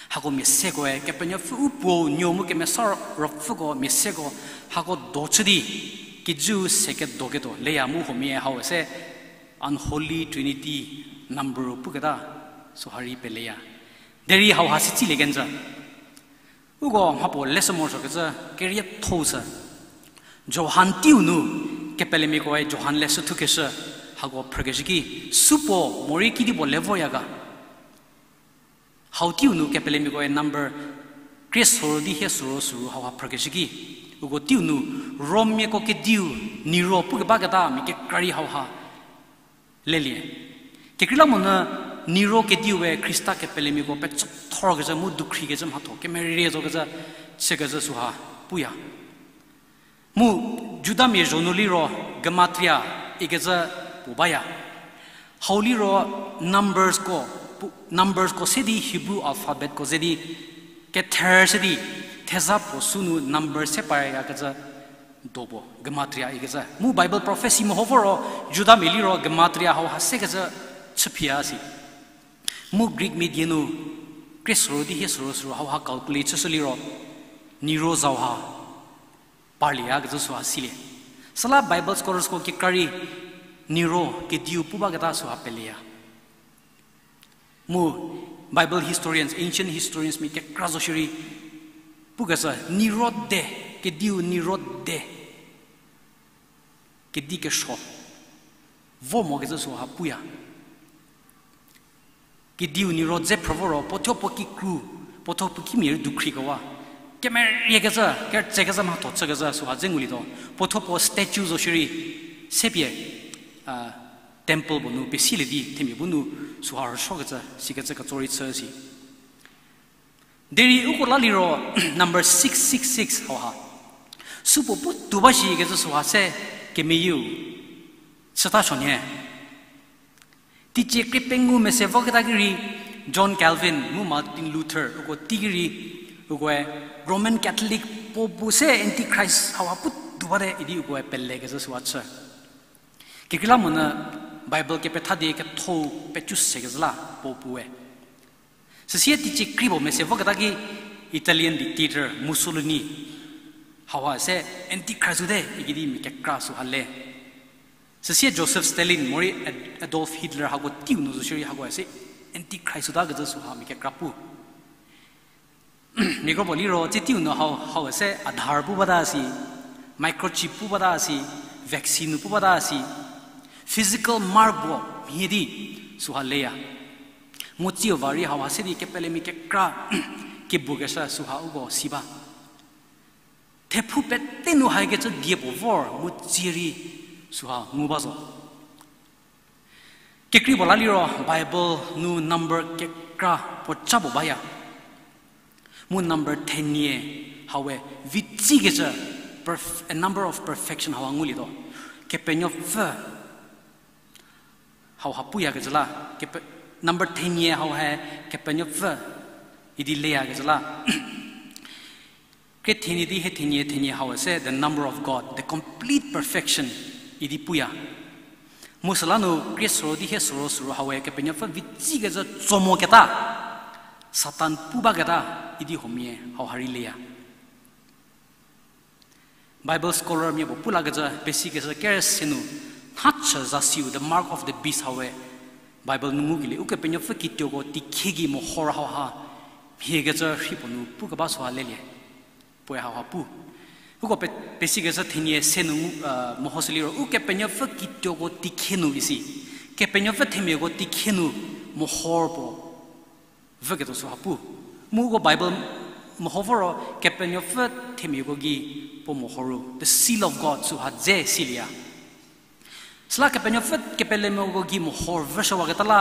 Hako mia sekoe Kepenuopfü u Puo, Nuo mu Kemesa Ruopfüko mia seko hako do chü di, kijüu se kedoketuo leya mu huomia hau se unholy trinity number-u puketa süha rei peleya. Derei hauha sitsilie kenjü. Uko mhapuo leshü morosuokecü kerietho-u sü, Johan teiu nu, kepelemiakoe Johan leshü thukeshü, hako phrükeshü ki, supuo morei kedipuo le vorya ga. Hau teiu nu kepelemiakoe number krie soru di hie soru süru hauha phrükeshü ki, uko teiu nu, Rommiako kediu Nero pukebaketa mia kekra rei hauha lelie. Kekreilamonyü Nero kediue Khrista kepelemiako pechüthorkecü mu dukhriekecü mhatho kemerie zokecü chükecü süha puya. Mu Judamia zho nu liro Gematria ikecü puo baya. Hau liro Numbers ko, pu-, Numbers ko se di Hebrew alphabet ko ze di kether se di theza puo sü nu Numbers se pareyakecü do puo, Gematria ikecü. Mu Bible prophecy meho voro Judamia liro Gematria hauha sekecü chüphia si. Mu Greek mia die nu krie suru di hie suru suru hauha calculate chüshü liro Nero zauha parlieyakecü süha silie. Süla Bible scholarsko kekra rei Nero kediu pu baketa süha peleya. Mu Bible historians, ancient historians mia kekra zo shierei pukecü Nero de, kediu Nero de, kedi kesuo vo mokecü süha puya. Kediu Nero dze phrü voro puo thuo puo kikru, puo thuo puo kimia rei dukhriekeba, kemeriekecü, kerütsekecü mhatho chükecü süha dze ngulietuo. Puo thuo puo statue zo shierei, sepie, temple puo nu pesilie di themia bu nu süha rüsuokecü sikecü ketso rei chü si. Derei uko la liro number six six six hauha, supuo putuo ba shikecü süha se kemeyieu chüta suo nhie. Teicie krie pengou mese voketa ki rei John Calvin mu Martin Luther uko teiki rei, ukoe Roman Catholic Pope se Antichrist hauha putuo bate idi ukoe pelekecü süha chü. Kekreilamonyü Bible kepethadie ketho pecu sekezhü la Pope-e. Süsie teicie krie puo mese voketa ki Italian dictator Mussolini hauha se Antichrist-u te ikidi mia kekra süha le. Süsie Joseph Stalin morei Ad-, Adolf Hitler hako teiu nu zo shierei hakoe se Antichrist-u ta kecü süha mia kekra pu. Mia kro puo liro tsie teiu nu hau, hau se Aadhaar pu bata si, microchip pu bata si, vaccine nu pu bata si, physical mark puo mhie di süha leya. Mu tsiu va rei hauha se di kepelemia kekra kebukeshü süha uko si ba. Thephu pete nu haikecü die puo vor mu tsie rei süha ngu ba zo. Kekrei puo la liro Bible nu number kekra puo ca puo baya. Mu number thenie haue vitsikecü perf-, a number of perfection hauha ngulietuo. Kepenuopfü hauha puyakecü la, kepe-, number thenie hauha Kepenuopfü idi leyakecü la. Krie thenie di hie thenie, thenie haue se the number of God, the complete perfection idi puya. Mu süla nu krie soro di hie soro soro haue Kepenuopfü vitsikecü tso moketa, Satan pu baketa idi huomia hauha rei leya. Bible scholar mia puo pu lakecü, pesikecü kerüse nu, nhachü zasiu, the mark of the beast haue, Bible nu ngukelie, Ukepenuopfü kituoko teikhie gei mehor hauha mhiekecü rhi puo nu pukeba süha lelie. Puoe hauha pu. Uko pe-, pesikecü thenie se nu ngu, mehoshü liro, Ukepenuopfü kituoko teikhie nu isi. Kepenuopfü themiako teikhie nu mehor puo vüketuo süha pu. Mu uko Bible meho voro Kepenuopfü themiako gei puo mehor ru, the seal of God süha dze silieya. Süla Kepenuopfü kepelemiako gei mehor vüshüwaketa la,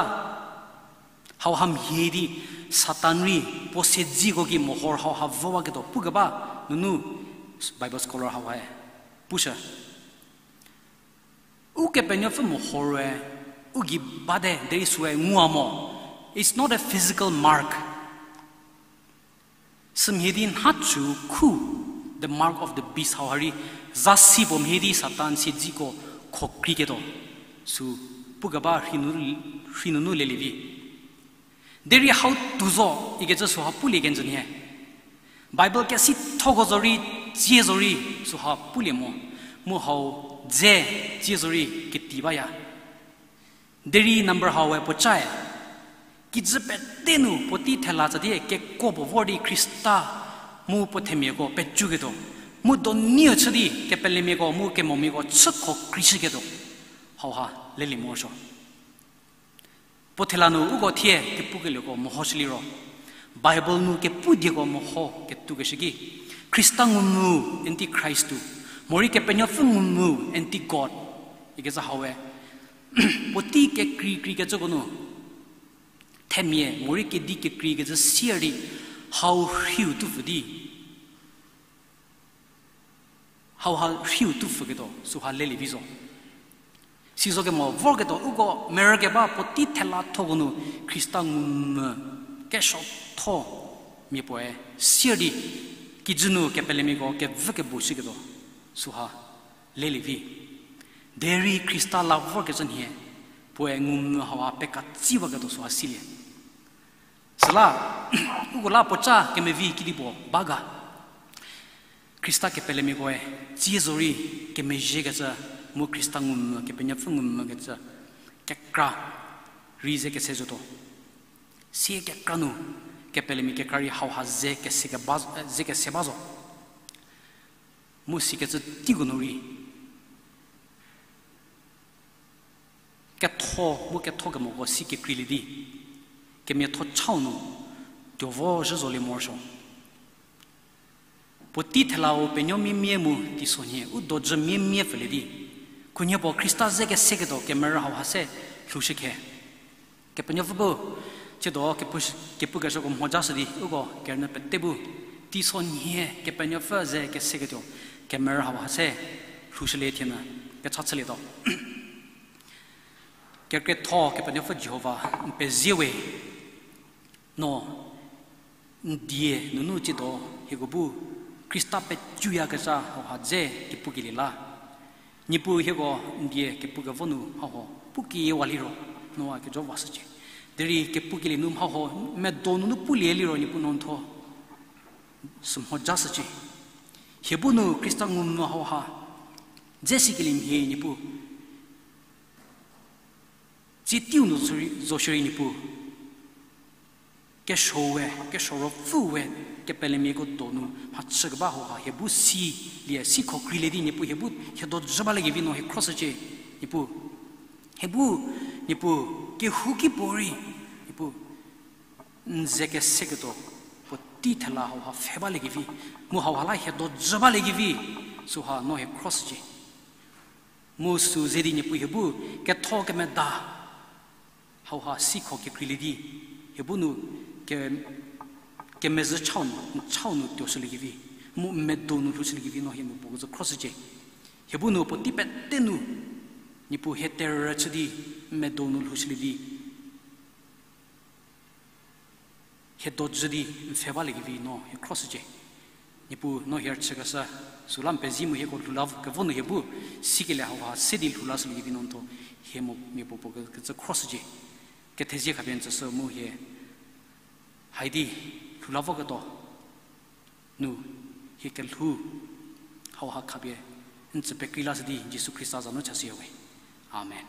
hauha mhie di Satan rei puo siedziko gei mehor hauha vüwaketuo pukeba nunu Bible scholar hauhae pushü. Ukepenuopfü mehor rue, u gei bate derei süe ngua mo. It's not a physical mark. Sümhie di nhachü khu, the mark of the beast hauha rei, zasi puo mhie di Satan siedziko khokreiketuo sü pukeba rhi nu, rhi nunu lelie vi. Derei hau tuo zo ikecü süha pulie kenjü nhie. Bible kesithoko zorei, tsie zorei süha pulie mo. Mu hau dze tsie zorei keti baya. Derei number haue puo cae. Kijü pete nu puotei thela tsa di kekuo puo vor di Khrista mu puo themiako pecuketuo. Mu donieu chü di kepelemiako mu kemomiako chü khokreishüketuo. Hauha lelie morosuo. Puo thela nu uko thie kepukelieko mehoshü liro, Bible nu kepu dieko meho ketukeshü ki, Khrista ngumvü antichrist-u, morei Kepenuopfü ngumvü anti-God ikecü haue, puotei kekreikreikecüko nu themia morei kedi kekreikecü sier di, hau rhiu tupfü di, hauha rhiu tupfüketuo süha lelie vi zo. Sizo kemo vorketuo uko merükeba puotei thelathoko nu Khrista ngumvü kesuotho mia puoe sier di, kijü nu kepelemiako kevü kebou shüketuo süha lelie vi. Derei Khrista la vorkecü nhie, puoe ngumvü hauha pekatsiwaketuo süha silie. Süla, uko la puoca kemevi kedipuo ba ga. Khrista kepelemiakoe, tsie zorei kemezhiekecü, mu Khrista ngumvü, Kepenuopfü ngumvükecü, kekra rei ze kese zotuo. Sie kekra nu, kepelemia kekra rei hauha ze kese keba, ze kese ba zo. Mu sikecü teiko nu rei ketho mu ketho kemoko si kekreilie di, kemiatho chau nu tuo vo zhü zolie morosuo. Puotei thelau penuo miemie mu teisonhie u dojü miemie pfülie di, khunhie puo Khrista ze keseketuo kemerü hauha se lhoushü khe. Kepenuopfü bu, tsiedo kepu, kepukeshüko mhojashü di uko kerünyü pete bu, teisonhie Kepenuopfü ze keseketuo kemerü hauha se lhoushülie thienyü kecha chülietuo. Kekretho Kepenuopfü Jihova, n pezie we, no n die nunu tsiedo hieko bu Khrista pecuyakezha hauha dze kepukelie la. Niepuu hieko n die kepukevo nu mhahuo pukeyiwa liro, no a kejo vashücie. Derei kepukelie nu mhahuo medo nunu pulie liro Niepuu no n thuo sü mhojashücie. Hie bu nu Khrista ngumvü hauha dze sikelie mhie Niepuu. Tsie teiu nu zo shierei Niepuu, kesuo we, kesuo ruopfü we, kepelemiako donu mhachükeba hauha hie bu silie, sikho kreilie di Niepuu hie bu hie dojü baliekevi no hie khroshücie. Niepuu, hie bu, Niepuu, kehouki puorei, Niepuu, n ze keseketuo puotei thela hauha pfhe baliekevi, mu hauha la hie dojü baliekevi, süha no hie khroshücie. Mu sü ze di Niepuu hie bu ketho kemeda hauha sikho kekreilie di, hie bu nu ke, kemezhü chau nu, n chau nu tuoshüliekevi, mu n medo nu lhoushüliekevi no hie nu puo kecü khroshücie. Hie bu nu puotei pete nu, Niepuu hie terü chü di, n medo nu lhoushülie di, hie dojü di n pfhe baliekevi no hie khroshücie. Niepuu no hie rüchükeshü, süla n pezie mu hieko lhou la kevo nu hie bu sikelie hauha se di lhou lashüliekevi no n thuo hie mu mia puo puo kecü khroshücie. Kethezie khapie n tsüshü mu hie hai di lhou la voketuo nu hie kelhou hauha khapie n tsü pekrei lashü di Jisu Khrista za nu chashüya we. Amen.